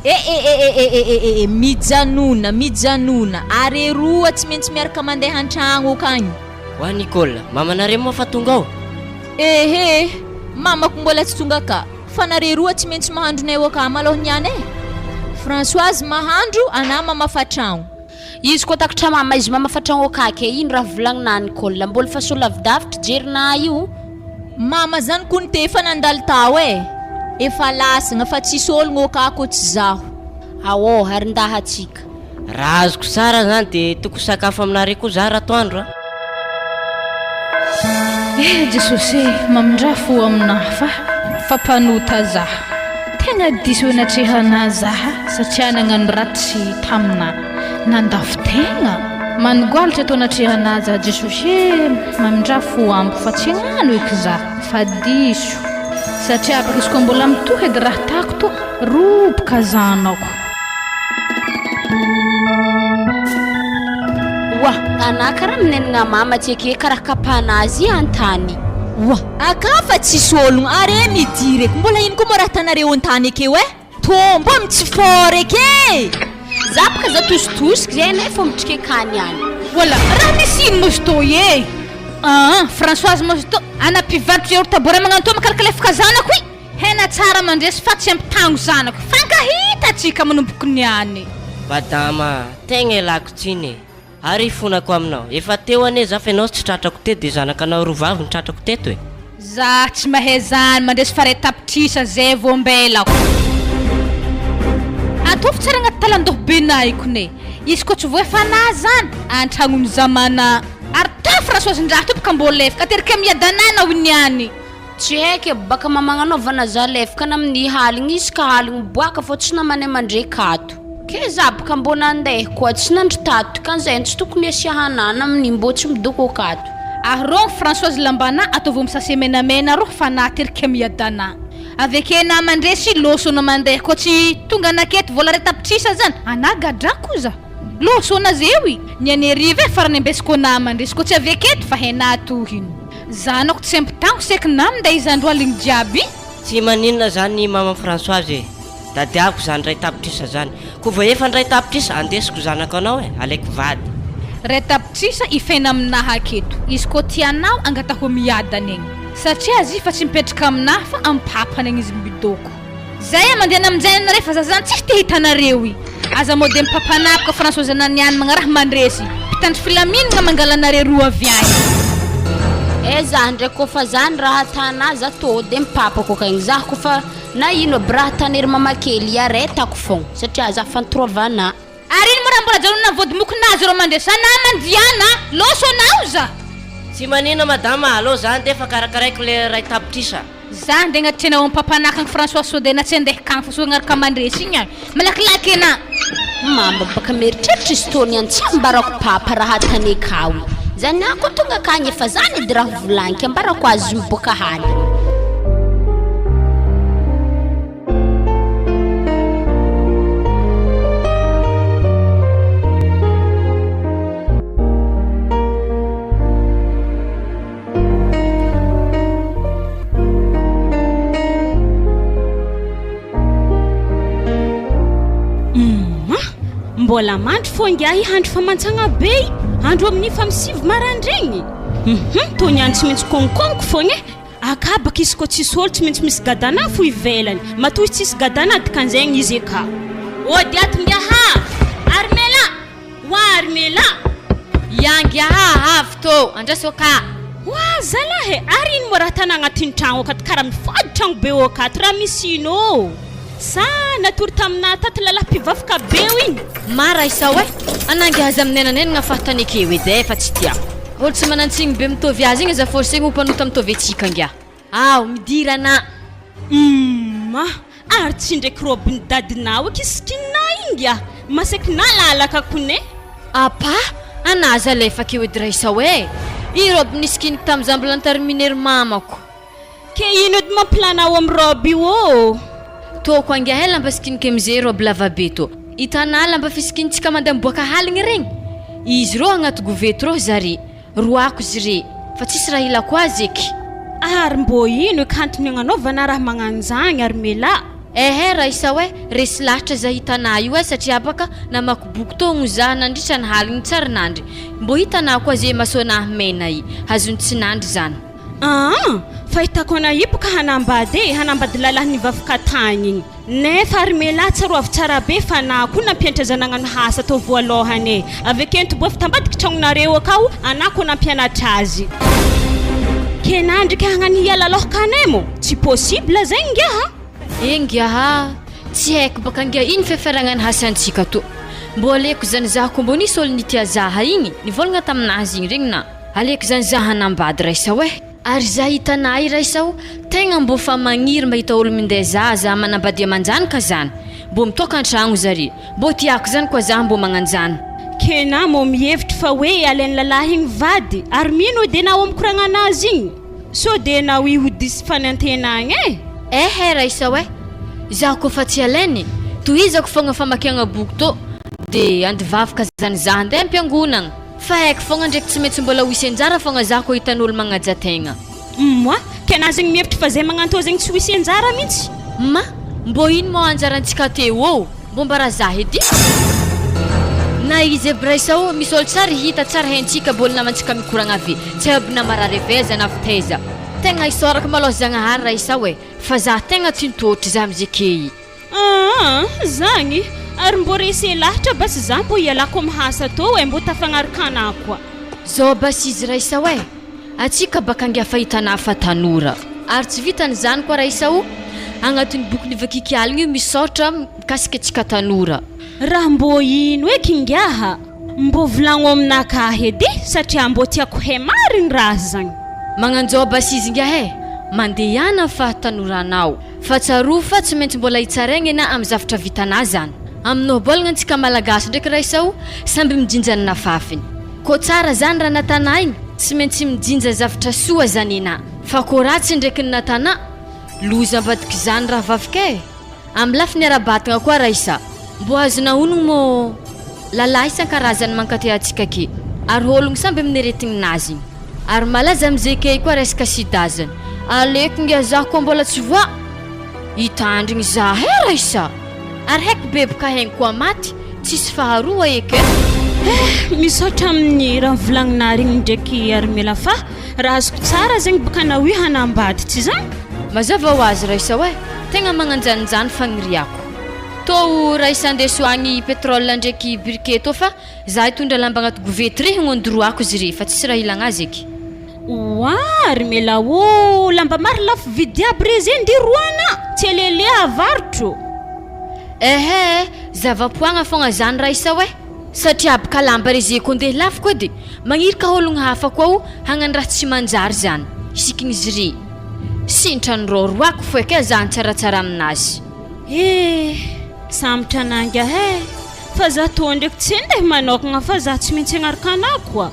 H: Eh eh eh eh eh eh eh eh mijanona mijanona are roa tsy maintsy miaraka mandeha antragno akagny.
M: Wa Nicole, mamanareo moa fa tonga ao?
H: Ehe, mamako mbola tsy tonga ka, fa nare roa tsy maintsy mahandro nay akà malôha niany eh! Françoise mahandro, anà mamafa tragno.
I: Izy koa takatra mama izy mamafa tragno akaky e, ino raha volagnina Nicole, mbola fa so lavidavitry jerinà io.
H: Mama zany kony te efa nandalo tao e! Efa lasagna fa tsisy ologno ôka kô tsy zaho.
I: Aô ary ndaha atsika.
M: Raha azoko tsara zany de tokony sakafo aminareo koa za ratoandro a!
G: Eh Jesosy e, mamindrà fo aminah fa fa mpanota zah. Tegna diso eo anatrehanah zah satria nagnano ratsy taminah. Nandavo tegna. Manigoalitra eto anatrehanah zah Jesosy e, mamindrà fo amiko fa tsy hagnano eky zah fa diso. Satria afaka izy koa mbola mitohy edy raha tako to roboka zanako.
I: Oa, anah karaha minenagna mama tsy eke karaha kapanazy antany.
H: Oa, aka fa tsisy ologno are midira eky mbola ino koa moa raha hitanareo antany ekeo eh? Tô mba mitsifôra eky e!
I: Za baka za tositosiky zay nefa mitrika akany ihany.
G: Wala, raha misy ino moa izy tô e? Aa, Françoise moa izy tô, ana mpivarotra yaourt bora magnano tô makalakalefaka zanako i! Hena tsara mandresy fa tsy ampitango zanako fankahita tsika manomboka niany.
M: Madama, tegna ialako tsiny e! Ary ifonako aminao, efa teo anie za fa ianao tsy tratrako teto de zanakanao roa vavy no tratrako teto e!
G: Za tsy mahay zany mandresy fa ray tapitrisa zay vao mbelako. Ataovy tsara agnaty talandoha be nahiko ne. Izy koa tsy voa efa anah zany antragnony zamana. Ary tafra. Françoise-ndraha to boka mbô lefaka aterika miadana anao niany.
I: Tsy haiko e, baka mamagnanaovana za lefaka na amin'ny haligny isaka haligny miboaka fô tsy namanay mandreky ato. Ke za baka mbô nandeha koa tsy nandry tato ka zay tsy tokony asiahanana amin'ny mbô tsy midoko akato.
G: Arô Françoise lambana ataovy amy sase menamena arô fa na aterika miadana. Aveke na mandresy lôso na mandeha koa tsy tonga anaketo vola ray tapitrisa zany ana gadrako za. Lôso na zeoy ny any hariva e farany ambesiko na mandresy koa tsy aveketo fa hena tohiny. Zanako tsy ampitako seky na minday izandro aligny jiaby.
M: Tsy maninona zany maman Françoise e! Tadiaviko zany ray tapitrisa zany. Ko vao efa ndray tapitrisa andesiko zanako anao e! Alaiko vady.
G: Ray tapitrisa ifena aminaha aketo. Izy koa tianao angataho miadana egny. Satria zy fa tsy mipetraka aminaha fa am papany egny izy midoko. Zay a mandehana aminjay anareo fa za zany tsisy te hita anareo i. Aza mody mipapanapaka Françoise niany magnaraha mandresy. Mpitandro filaminagna mangala anareo roa avy agny.
I: Eh za ndraiky kofa zany raha atana za tô de mipapako akagny za kofa na ino aby raha atanery mamakely iaretako fogna satria za fantorovana.
G: Ary ino moa raha mbola ajanona vody mokonazy reo mandresy za namandiana loso anao za.
M: Tsy manina madama, aleo za ndeha fa karakaraiko le ray tapitrisa.
G: Za ndeha agnaty tsena ao ampapanakagny François sode na tsy andeha kagny fa soa agnaraka mandresy igny agny. Malakilaky ena.
I: Mamba baka mieritreritra izy tô niany tsy ambarako papa raha atane kao i. Zany aho koa tonga akagny efa zany edy raha volaniko ambarako azy miboaka haligny.
C: Mbola mandry fô ingahy handry fa mantsagna be i, andro amin'io fa misivy maraindregny. Hum, tô niany tsy maintsy kônkôniko fogna e. Akabaka izy koa tsisy olo tsy maintsy misy gadana fo ivelany, matoa izy tsisy gadana dikan'izegny izy eka.
H: Ody ato ngiaha! Armela!
C: Oa Armela!
B: Ia ngiaha avy tô! Andraso ka!
C: Oa zalahy e! Ary ino moa raha tana agnatin'ny tragno akato karaha mifady tragno be akato raha misy ino ô? Sa natory taminà tato lalahy mpivavaka be io igny?
B: Mara isao e! Anà ngiaha aza minenanenagna fahatany ekeo edy e fa tsy tiako. Olo tsy manantsigny be mitovy azy igny aza forcegny ho mpanota mitovy antsika ngiaha. Ao, midira anà.
C: Humm ary tsy ndraiky robe-n'i dadinao aky sikinina igny ah! Masaky nalalaka kone.
B: Apa, anà aza alefa akeo edy raisao e! I robe nisikiniko tam za mbola niterminer mamako.
C: Ke ino edy mampilanao am robe io ô?
B: Tôko angiahy lamba sikiniko amizay robe lava be tô. Hitanà lamba fisikintsika mandeha miboaka haligny regny? Izy rô agnaty govety rô zare. Roako izy re, fa tsisy raha ilako azy eky.
C: Ary mbô ino eky antony agnanaovana raha magnanjagny ary Mela?
B: Ehe Raissa oe, resy lahatra za hitanà io e satria baka namaky boky togno za nandritra ny haligny tsary nandry. Mbô hitanà koa ze masonah mena i, hazony tsy nandry zany.
C: Aa! Fahitako anà io boka hanambady e, hanambady lalahy nivavaka tagny igny. Nefa ry melahy tsaroavy tsara be fa anah koa nampiantra za nagnano asa tao voalohany e! Avy ento bof tambadiky tragnonareo akao anah koa nampianatra azy. Ke nandrika hagnano hiala aloha anay mo? Tsy possible zegny ngiah a!
B: Eh ngiah a! Tsy haiko baka ngiah ino fiafaragna ny hasantsika to. Mbô aleko zany zah ko mbô nisy olo nitia zah igny nivolagna taminazy igny regny na aleko zany zah hanambady raisao eh! Ary za hitanà iraisao, tegna mbô fa magniry mahita olo minday za za manambady aman-janaka zany, mbô mitokan-tragno zare, mbô tiako zany koa za mbô magnanjany.
C: Kena mô mihevitry fa hoe alain'ny lalahy igny vady ary mino de nao mikoragna anazy igny? Sao de nao io ho diso fanantenagna e?
B: Ehe Raisao eh! Zaho koa fa tsy alainy, tohizako fogna famakiagna boky tô, de andivavaka zany za handeha am-piangonagna. Fa haiko fogna ndreky tsy maintsy mbola ho hisy anjara fogna za ko hitan'olo magnaja tegna.
C: Moi, kena zegny mihevitry fa zay magnantô zegny tsy ho hisy anjara mintsy.
B: Ma, mbô ino mô anjarantsika teo ô? Mbô mbara za edy. Na izy aby raisa ô, misy olo tsary hita tsary haintsika mbô olo namantsika mikoragna avy, tsy hay aby na marary avy aiza na avy taiza. Tegna isaorako malôha Zagnahary raisa oe, fa za tegna tsy nitôtry za amizay key.
C: Aa zagny ary mbô rese lahatra basy za mbô ialako am hasa tô e mbô tafagnaraka anah koa.
B: Zao basy izy Raissa oe, atsika baka angiah fahitana fa tanora. Ary tsy vitany zany koa Raissa o, agnatin'ny boky nivakiky aligny io misy sôratra mikasika atsika tanora.
C: Raha mbô ino eky ingaha? Mbô volagno aminakahy edy e, satria mbô tiako hay marigny raha zagny.
B: Magnanjao basizy ingahy e! Mandehana am fahatanoranao. Fa tsarovy fa tsy maintsy mbola hitsaraigna enà am zavtra vitanà zany. Am nohbolagna antsika malagasy ndraiky raisao, samby mijinja ny nafafiny. Kô tsara zany raha natanà igny, tsy maintsy mijinja zavtra soa zany enà. Fa kô ratsy ndraiky ny natanà, loza ambadik'izany rahavaviko e! Amin'ny lafiny ara-batagna koa Raissa, mbô azonao onogno mô lalahy isan-karazany mankatia antsika ake, ary ôlogno samby amin'ny aretignin'azy igny. Ary malaza amizay kay koa resaka sida zany. Aleoko ngiah zah koa mbola tsy voa! Hitandrigny zah eh Raissa! Ary haiko beboka haigny koa maty, tsisy faharoa eky eh!
C: Eh! Misaotra amin'ny raha novolagninary igny ndraiky Armela fa raha azoko tsara zegny baka anao io hanambady tsy zany?
B: Mazava ho azy Raissa oe! Tegna magnanjanjany fagniriako. Tô Raissa andeso agny pétrole ndraiky briquet tô fa za hitondra lamba agnaty govety re hagnondroako izy re fa tsisy raha ilagna azy eky.
C: Oa ry Mela ô, lamba maro lafo vidy aby re zay ndeha roana, tsy elele avarotro.
B: Ehe, zava-poagna fogna zany Raissa oe, satria aby ka lamba re ze ko ndeha lafo koa de magniry ka ologno hafa koa o hagnano raha tsy manjary zany, isikign'izy re. Sintra ny rôroako foeky e zany tsaratsara aminazy.
C: Eh! Sambatra anah ingahy eh! Fa za toa ndraiky tsy ndeha manokagna fa za tsy maintsy agnaraka anah koa.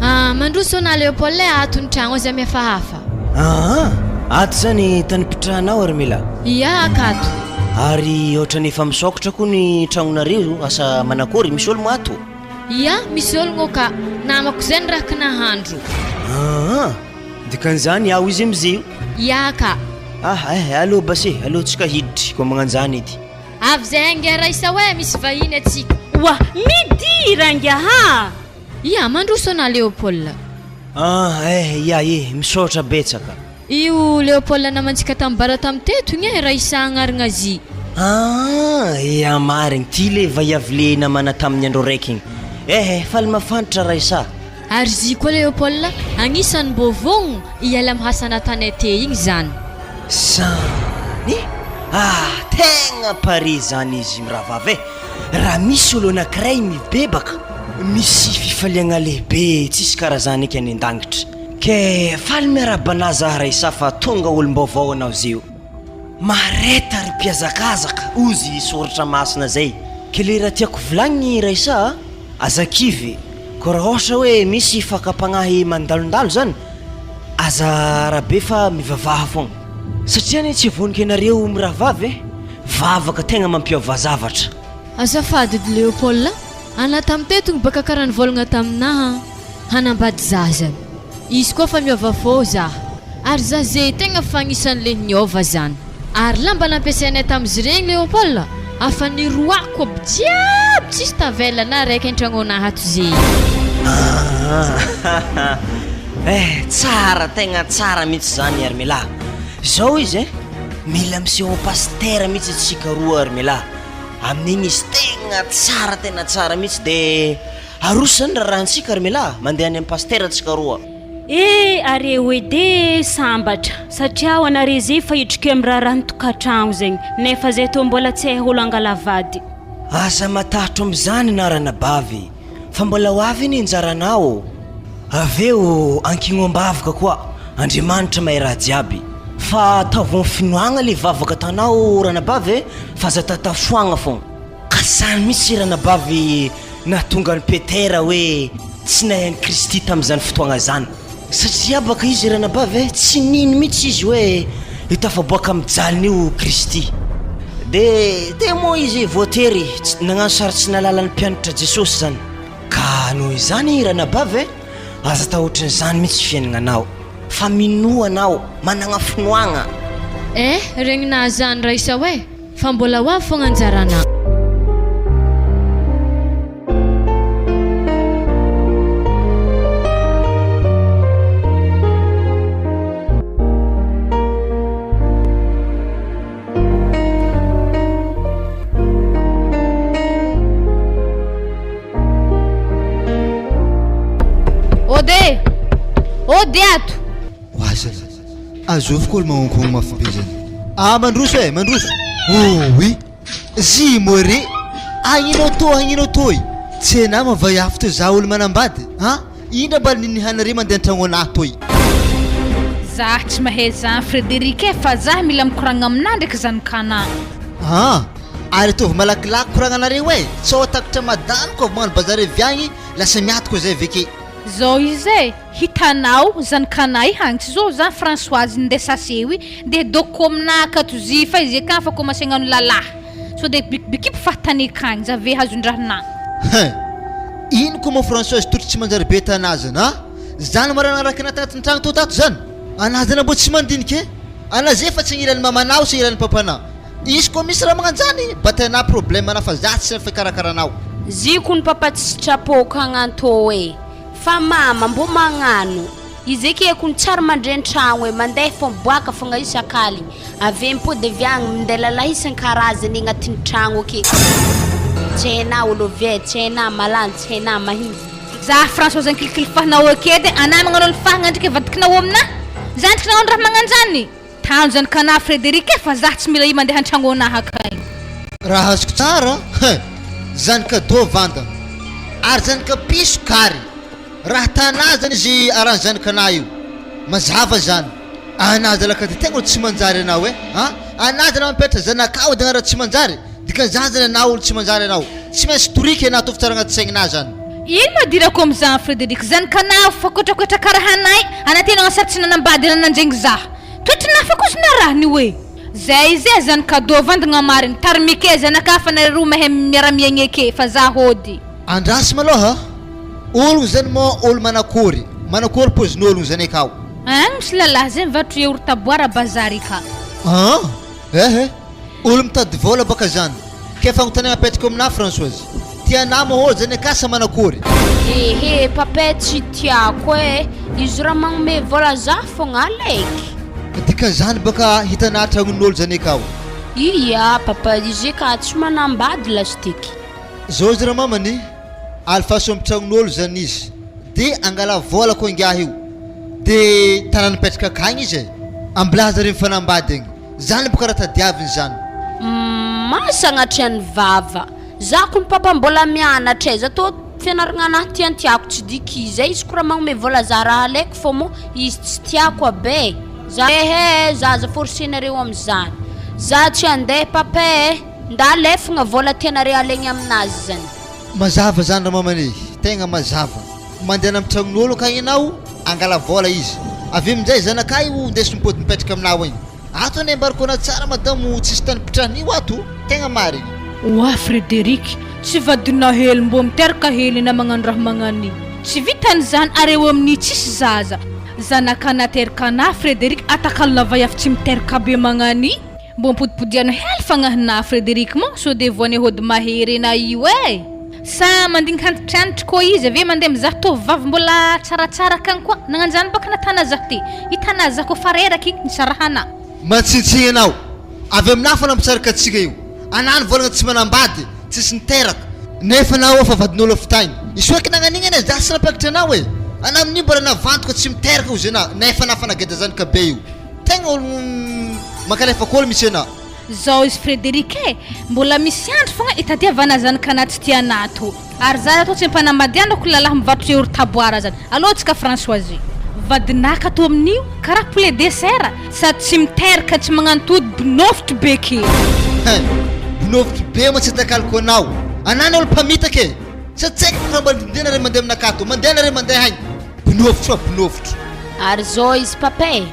B: Ah, mandroso na Léopold eh, ato ny tragno aza mihafahafa.
O: Aa, ato zany tany pitrahanao ary Mila?
B: Ia, akato.
O: Ary ohatran'ny efa misaokitra koa ny tragnonareo, asa manakory, misy olo moa ato?
B: Ia, misy ologno ka, namako zay ny raha kinahandro.
O: Aa, dikan'izany ao izy amizio?
B: Ia ka.
O: Ah eh, aleo basy e, aleo tsika hiditry koa magnanjany edy.
B: Avy zay angaha Raissa oe misy vahiny atsika.
C: Oa, midira angaha!
B: Ia, mandroso anà Léopold.
O: Ah eh, ia e, misaotra betsaka.
B: Io Léopold namantsika tam bara tam teto igny e, Raissa agnaragna azy.
O: Ah, ia marigny, ty le vaiavy le namana tamin'ny andro raiky igny. Eh eh, faly mafantra Raissa.
B: Ary zy koa Léopold agnisan'ny mbô vogno hiala am hasana tanay te igny zany.
O: Zany e! Ah, tegna pare zany izy mirahavavy e! Raha misy olo anakiray mibebaka, misy fifaliagna lehibe tsisy karazany eky any an-dangitra. Ke faly miarahaba anah zah Raissa fa tonga olom-baovao anao zeo. Mahareta ry mpihazakazaka, ozy soratra masina zay. Ke le raha tiako volagniny Raissa a! Aza kivy e! Koa raha ôhatra hoe misy fakam-pagnahy mandalondalo zany, aza rabe fa mivavaha fogna. Satria anie tsy vonoky anareo mirahavavy e! Vavaka tegna mampiova zavatra.
B: Azafady edy Léopold a! Anah tam teto gny baka kara nivolagna taminah hanambady zaza. Izy koa fa miova fô zah. Ary zah ze tegna fa agnisan'ny le niova zany. Ary lamba nampiasainay tamzy regny Léopold afa niroako aby jiaby tsisy tavela na raiky antragnonah ato ze.
O: Aah eh tsara tegna tsara mihitsy zany Armela. Zao izy eh, mila miseho pasitera mihitsy antsika roa Armela. Amin'igny izy tegna tsara tena tsara mihitsy de aroso zany raharahantsika Armela, mandeha any amin'ny pasitera antsika roa.
C: Eh areo ede sambatra satria ho anare ze fa hitrike am raharaha ny tokatragno zegny nefa zay tô mbola tsy hay olo angala vady.
O: Aza matahotra amizany na ranabavy fa mbola ho avy anie anjaranao. Avy eo ankigno ambavaka koa Andriamanitra mahay raha jiaby. Fa ataovy am finoagna le vavaka ataonao ranabavy e fa aza tatafoagna fogna. Ka zany mihitsy ranabavy nahatonga an'i Petera hoe tsy nahay an'i Kristy tamin'izany fotoagna zany. Satria baka izy ranabavy e, tsy nino mihitsy izy hoe io tafaboaka amin'ny jaliny io Kristy. De teo moa izy voatery nagnano sary tsy nahalala ny mpianatra Jesosy zany. Ka noho izany ranabavy e, aza atao ohatran'izany mihitsy fiaignanao. Fa minoa anao, managna finoagna.
B: Eh, regninà zany Raissa oe! Fa mbola ho avy fogna anjaranà.
G: Ody ato!
F: Oa zany. Azovy ko olo magnonkogno mafy be zany. Ah mandroso eh, mandroso. Oh oui. Zy more. Agninao tô, agninao tô e. Tsy enah mavaiafy tô za olo manambady an. Indra mba ninihanare mandeha antragno anah toy.
G: Zah tsy mahay zany Frederic e fa zah mila mikoragna aminah ndraiky zanak'anah.
F: An! Ary ataovy malakilaky koragnanareo e! Sao takatra madame ko avy magnano bazary avy agny lasa miato ko zay aveke.
G: Zao izy e, hitanao zanak'anah i hagny tsy zao zany Françoise ndeha sase io ndeha dôko aminah akato zy fa izy akagny fa commence hagnano lalahy sao de bikibikipy fahatany akagny za ve hazon-drahanah.
F: Hein! Ino koa moa Françoise totry tsy manjary be tanà zany an! Zany marina araka anah tagnatin'ny tragno tô tato zany? Anah zany mbô tsy mandinika e! Anah zay fa tsy agnilan'ny mamanao sy agnilan'ny papanah. Izy koa misy raha magnanjany batainah problème anah fa zah tsy fikarakarana anao.
I: Ziko ny papa tsy sitrapoka hagnantô e! Fa mama mbô magnano. Izy eke kony tsary mandre an-tragno e, mandeha fô miboaka fogna isak'aligny, avy eo mipody avy agny minday lalahy isan-karazany agnatin'ny tragno ake. Tsy hainà olo avy e, tsy hainà malany, tsy hainà mahia.
G: Za Françoise ankilikilifahinao ake de anà magnano ny fahagna ndriky avadikinao aminà? Za ndriky nagnano raha magnanjany? Tano zany kanà Frédéric e fa za tsy mila i mandeha an-tragno anà akagny.
F: Raha azoko tsara hein! Zany cadeau vanda ary zany ka piso kary. Raha tanà zany izy arany zanakanà io mazava zany anà zalaka ty tegna olo tsy manjary anao e a anà zany mampianatra zanakao de anà raha tsy manjary dikan'izany zany anà olo tsy manjary anao tsy maintsy torika anà ataovy tsara agnaty saignanà zany.
G: Ino ma idirako amizany Frédéric zanakanà fa kotrakotra karaha anay anà tena sady tsy nanambady nanandregny zah toetry nafa koa izy narahiny oe zay izy e zany cadeau vandagna marigny tarmike zanakà fa nareo roa mahay miara miaigna eke fa zah hody.
F: Andraso malôha, ologno zany moa olo manakory, manakory pôzin'ologno zany akao?
G: Agny misy lalahy zay mivarotro yaourt à boire bazary ka.
F: An! Eh eh! Olo mitady vôla bôka zany. Ke fagnontaniagna apetrako aminà Françoise, tianà moa olo zany akà sa manakory?
I: Ehe papay tsy tiako eh! Izy raha magnome vôla zah fogna aleky.
F: Dikan'izany bôka hitanà tragnon'olo zany akao?
I: Ia papa, izy ka tsy manambady lasiteky.
F: Zao izy ramamany, alefaso am tragnon'olo zany izy de angala vola ko ingahy io de tanàna mipetraka akagny izy e, ambilaza re mifanambady agny, zany boka raha tadiaviny zany.
I: Humm sagnatria ny vava. Za kony papa mbola mianatra e, za tô fianaragna anahy tiantiako tsy diky zay izy ko raha magnome vola za raha alaiko fô mô izy tsy tiako aby e, za ehe za aza forcenareo amizany, za tsy andeha papa e. Nda alefagna vola tianare alegny aminazy zany.
F: Mazava zany ramamany e, tegna mazava. Mandehana am tragnon'olo akagny enao, angala vola izy. Avy eo aminjay zanakah io indeso mipody mipetraka aminao agny. Ato anie ambarako anao tsara madamo tsisy tany pitrahana io ato, tegna marigny.
G: Oa Frederic, tsy vadinao hely mbô miteraka hely na magnano raha magnan'io. Tsy vitan'izany ary eo amin'io tsisy zaza. Zanaka nateraka anah Frederic atakalona vaiavy tsy miteraka be magnan'io. Mbô ampodipodiano hely fagnahinà Frédéric moa sao de voan'ny hody mahery enà io eh! Sa mandinika antitrantitry koa izy avy eo mandeha mizaha tovovavy mbola tsaratsara akagny koa, nagnanjany baka natana zah ty, hitanà zah koa fa reraka igny nisarahanà.
F: Matsintsiny anao. Avy aminà fa nampisaraka antsika io. Anà nivolagna tsy manambady, tsisy niteraka. Nefa anao efa vadin'olo avy tagny. Isoeky nagnan'igny anie zah tsy nampiakatra anao e. Anà amin'io mbola navantoka tsy miteraka ozy anà, nefa anà fa nageda zanaka be io. Tegna olo mankalefaka olo mitsy anà.
G: Zao izy Frédéric e! Mbola misy andro fogna itadiavana zanak'anah tsy tia anah to. Ary za atao tsy ampanambadianako lalahy mivarotra yaourt à boire zany. Aleo tsika Françoise. Vadinaka ato amin'io karaha poulet dessert sady tsy miteraka tsy magnano tody binofotry be ke.
F: Hein! Binofotry be moa tsy atakaloko anao. Anah anie olo mpamitaka e! Sady tsy haiko raha mba mandeha nareo mandeha aminakahy to. Mandeha nareo mandeha haigna. Binofotro fa binofotro.
I: Ary zao izy papa e!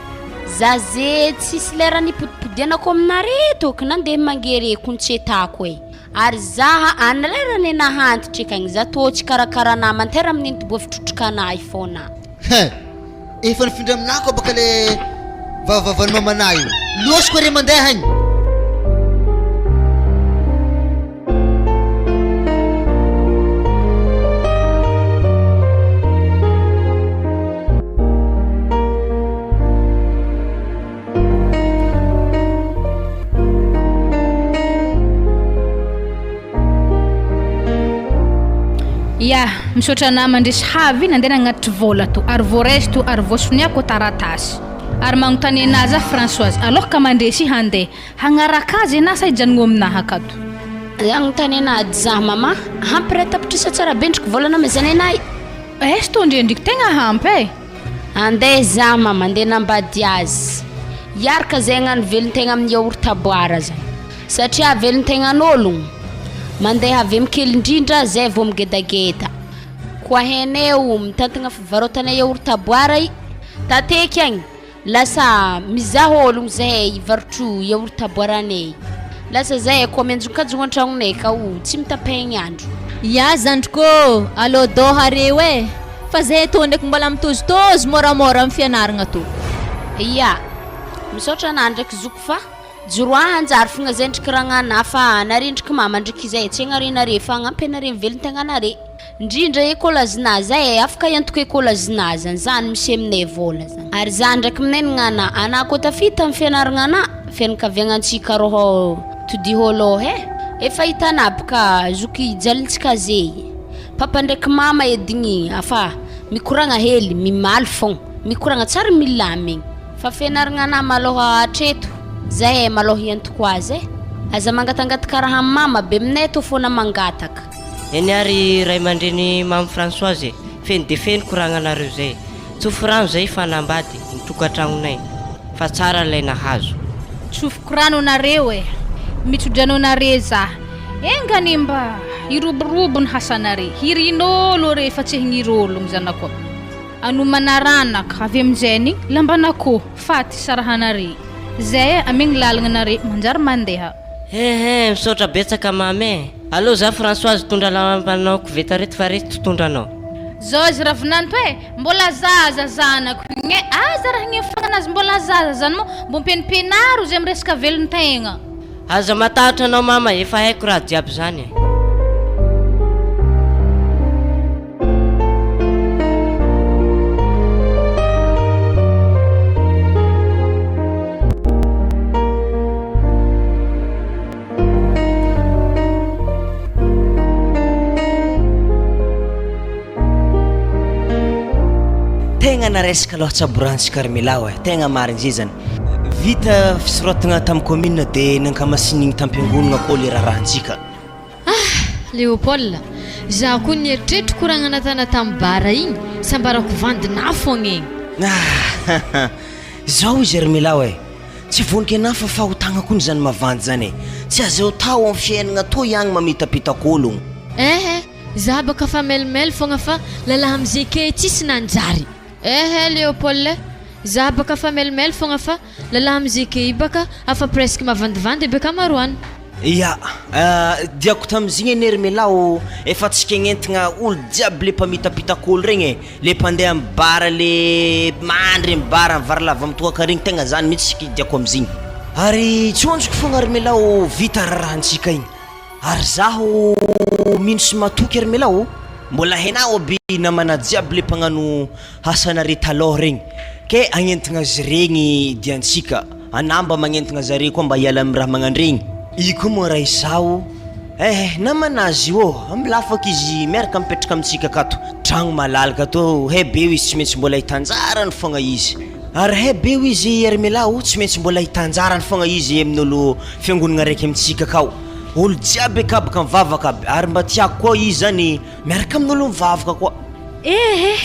I: Za ze tsisy lera nipodipodianako aminare toky nandeha mangery kony tsy etako e! Ary za any lera ne nahantitry kagny za tô tsy karakara nama antera amin'iny toboa fitrotroka anahy fôna.
F: Hein! Efa nifindra aminah koa baka le vavavavan'i mamanah io. Losiko re mandeha agny.
G: Ya, misaotra anah mandresy havy nandeha nagnatitry vôla tô, ary voaraisy tô ary voasoniako taratasy. Ary magnontany anah za Françoise, alôha ka mandresy handeha hagnaraka azy anah sa hijanogno aminaha akato?
I: Agnontany anah ady za mama, ampy ray tapitrisa tsara be ndriky vôla namezanay anah i.
G: Aiza tô ndre ndriky tegna ampy e!
I: Andeha za mama, andeha hanambady azy. Hiaraka zay hagnano velon-tegna amin'ny yaourt à boire zany. Satria velon-tegnan'ologno, mandeha avy amy kely indrindra zay vao migedageda. Koa hainay o mitantagna fivarotana yaourt à boire i, tateky agny, lasa mizaha ologno zahay hivarotro yaourt à boire anay. Lasa zahay koa mianjonkajogno an-tragnonay ka o tsy mitapegny andro.
H: Ya zandriko ô, alô dôha reo e! Fa zahay tô ndraiky mbola mitôzotôzo môramôra amy fianaragna tô.
I: Ya, misaotra anà ndraiky zoky fa joroà hanjary fogna zay ndriky ragnanà fa nare ndriky mama ndriky zay tsy agnarinare fa agnampy anare mivelon-tegnanare, ndrindra ekôlazinà zay e, afaka hiantoka ekôlazinà zany, zany misy aminay vôla zany, ary za ndraiky minenigna anà, anà kô tafita amy fianaragna anà, fianakaviagnantsika rôhô todiho alôha e, efa hitanà bôka zoky jalintsika zey. Papa ndraiky mama edy igny afa mikoragna hely mimaly fogna, mikoragna tsara milamigny. Fa fianaragna anah malôha hatreto, zahay malôha hiantoko azy e. Aza mangatangataka raha amy mama be aminay tô fôna mangataka.
M: Eny ary ray aman-dreny Mamy Françoise e, feno dia feno koragnanareo zay. Tsofy rano zay fanambady ny tokantragnonay fa tsara ilay nahazo.
G: Tsofiko rano anareo e! Mitsodrano anare za. Enga anie mba hiroborobo ny hasanare, hirin'olo re fa tsy hignir'ologno zanako. Anomanaranaka avy amin'izay ny lamban'akoho faty sarahanare. Zay amegny lalagna nare manjary mandeha.
M: Hehe, misaotra betsaka mamy e! Aleo za Françoise hitondra lambanao koveta reto fa reto tsy tondranao.
G: Zao izy ravinanto e! Mbola zaza zanako igny e! Aza raha agnefana azy mbola zaza zany moa mbo ampianimpianaro izy am resaka velon-tegna.
M: Aza matahotra anao mama efa haiko raha jiaby zany e.
O: Tegna naresaka aloha tsaborantsy Carmela oe, tegna marigny zay zany. Vita fisoratagna tamin'ny commune de nankamasinigny tam-piangonagna koa le raharahantsika.
B: Ah! Léopold, za koa nieritreritra koragna natana tam bar igny, sambarako vandinà fogna igny.
O: Ah! Zao izy ry Milao e! Tsy vonoky anah fa fahotagna kony zany mavandy zany e! Tsy azo atao am fiainagna toy agny mamitapitaka ologno.
B: Eh eh! Za baka fa mailmail fogna fa lalahy amizay ke tsisy nanjary. Eh eh Léopold eh! Za baka fa mailmail fogna fa lalahy amizay ke i baka afa presque mavandivandy aby akamaroany.
O: Ya, diako tamizigny anie ry Mela ô, efa tsika agnentigna olo jiaby le mpamitapitaka olo regny e, le mpandeha amy bar le mandry amy bar mivarilava amy toaka regny tegna zany mintsy tsika diako amizigny. Ary tsy onjoko fogna ry Mela ô vita raharahantsika igny. Ary zaho mino sy matoky ry Mela ô, mbola hainao aby namana jiaby le mpagnano asanare talôha regny, ke agnentigna azy regny diantsika, anà mba magnentigna zare koa mba hiala amy raha magnandregny. I koa moa raha izaho eh namana azy io ô, ambilafaka izy miaraka mipetraka amintsika akato, tragno malalaka tô, he beo izy tsy maintsy mbola hita anjarany fogna izy, ary he beo izy ry Mela ô, tsy maintsy mbola hita anjarany fogna izy amin'olo fiangonagna araiky amintsika akao, olo jiaby akabaka mivavaka aby, ary mba tiako koa izy zany miaraka amin'olo mivavaka koa.
C: Ehe,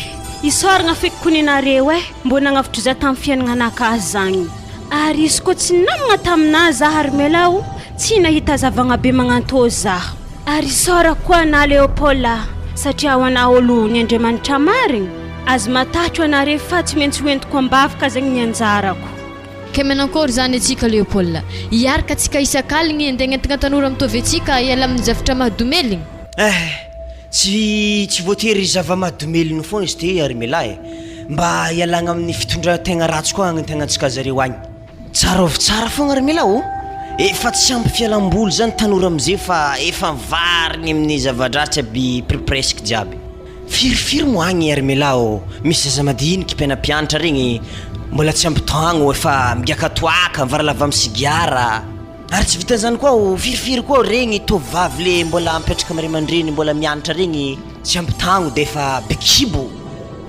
C: isaoragna feky kony nareo eh, mbô nagnavotro za tamin'ny fiaignananakahy zagny. Ary izy koa tsy namagna taminah zah ry Mela o, tsy nahita zavagna be magnantô zah. Ary isaorako koa anah Léopold ah, satria ho anah olo ny Andriamanitra marigny, aza matahotro anare fa tsy maintsy hoentiko ambavaka zegny ny anjarako.
B: Kay manankory zany atsika Léopold? Hiaraka atsika isak'aligny andeha agnentigna tanora mitovy atsika hiala amin'ny zavtra mahadomeligny?
O: Eh! Tsy tsy voatery zava-mahadomelina foana izy ty ry Mela e! Mba hialagna amin'ny fitondran-tegna ratsy koa agny zareo agny. Tsarovy tsara foagna ry Mela ô! Efa tsy ampy fialamboly zany tanora amizay fa efa mivarigny amin'ny zava-dratsy aby presque jiaby. Firifiry moa agny ry Mela ô! Misy zaza madiniky mpianampianatra regny mbola tsy ampy taogno efa migiaka toaka, mivaralava amy sigara. Ary tsy vitan'izany koa o, firifiry koa regny tovovavy le mbola mipetraka amin'ny ray aman-dreny mbola mianatra regny tsy ampy tagno de efa be kibo.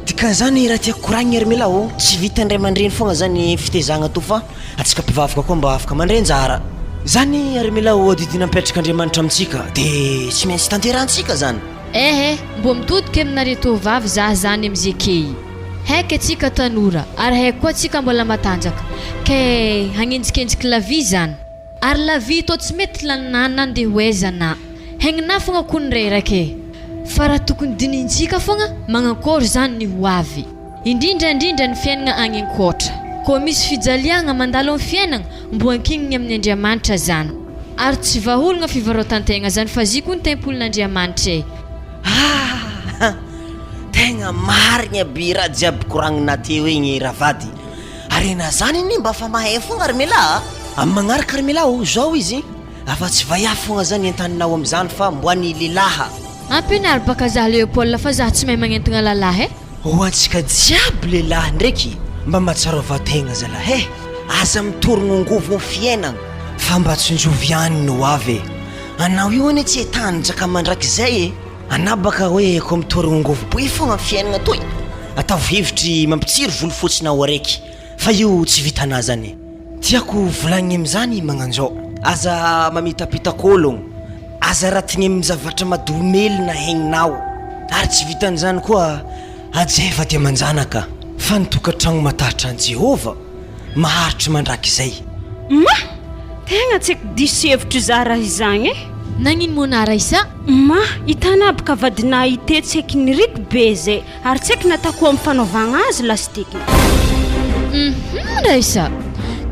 O: Dikan'izany raha tiako koragnina ry mila o, tsy vitan'ny ray aman-dreny foagna zany fitezagna to fa antsika mpivavaka koa mba afaka mandray anjara. Zany ry mila o adidy napetrak'Andriamanitra amintsika de tsy maintsy tanterahantsika zany.
B: Ehe, mbô mitodika aminareo tovovavy zah zany amizay key. Haiko atsika tanora ary haiko koa atsika mbola matanjaka kay hagnenjikenjiky la vie zany. Ary la vie tô tsy mety lanina na ndeha ho aiza na. Haignina fogna ko ny reraka e. Fa raha tokony dinihintsika fogna magnankôry zany ny ho avy. Indrindra indrindra ny fiaignana agny ankoatra. Koa misy fijaliagna mandalo am fiaignana mbo ankigniny amin Andriamanitra zany. Ary tsy vahaolagna fivarotantegna zany fa zy ko ny tempolin'Andriamanitra e.
O: Ah! Tegna marigna be raha jiaby koragnina teo igny ravady. Ary enà zany anie mba fa mahay fogna ry melahy a! Amin'ny magnaraka ry melahy ô, zao izy, afa tsy vaiavy fogna zany entaninao amizany fa mbo any lelaha.
B: Ampianaro baka zah Léopold fa zah tsy mahay magnentagna lalahy e!
O: Ho antsika jiaby lehilahy ndreky mba mahatsiarova tegna zalahy e! Aza mitorogno angovo am fiainagna fa mba tsinjovy ihany ny ho avy e! Anao io anie tsy hitanjaka mandrakizay e! Anà baka hoe ko mitorogno angovo be fogna am fiainagna toy, ataovy hevitry mampitsiry volo fotsinao araiky fa io tsy vitanà zany. Tiako volagniny amizany magnanzao, aza mamitapitak'ôlogno, aza ratigny amin'ny zavatra mahadomelina haigninao, ary tsy vitan'izany koa hajaia vady aman-janaka, fa ny tokantragno matahotra an'i Jehovah maharitry mandrakizay.
C: Ma! Tegna tsy haiko diso hevitry za raha izagny e!
B: Nagnino moa na Raissa?
C: Ma! Hitanà bka vadinà ite tsy haiky niriko be zay. Ary tsy haiko natako amin'ny fanaovagna azy lastikiny.
B: Hum Raissa!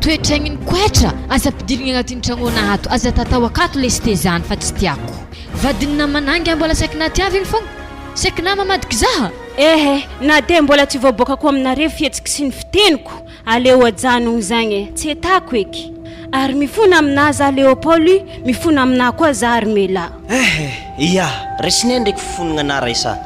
B: Toetraigniny koetra, aza ampidirigny agnatin'ny tragnona ato, aza tatao akato lesy te zany fa tsy tiako. Vadin'ny namanà ngiahy mbola saiky natiavigny fogna, saiky nama madiky zaha.
C: Ehe, na dia mbola tsy voaboakako aminareo fihetsiky sy ny fiteniko, Aleo ajanogno zagny e, tsy etako eky. Ary mifona aminà za Léopold, mifona aminà koa za ry Mela.
O: Eh! Ia, resinay ndraiky fifonagna anà Raissa.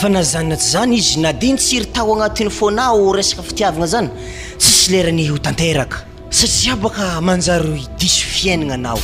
O: Fa na zany na tsy zany izy na dia nitsiry tao agnatin'ny fônà o resaka fitiavagna zany, tsisy lerany ho tanteraka. Satria baka manjary diso fiaignana anao.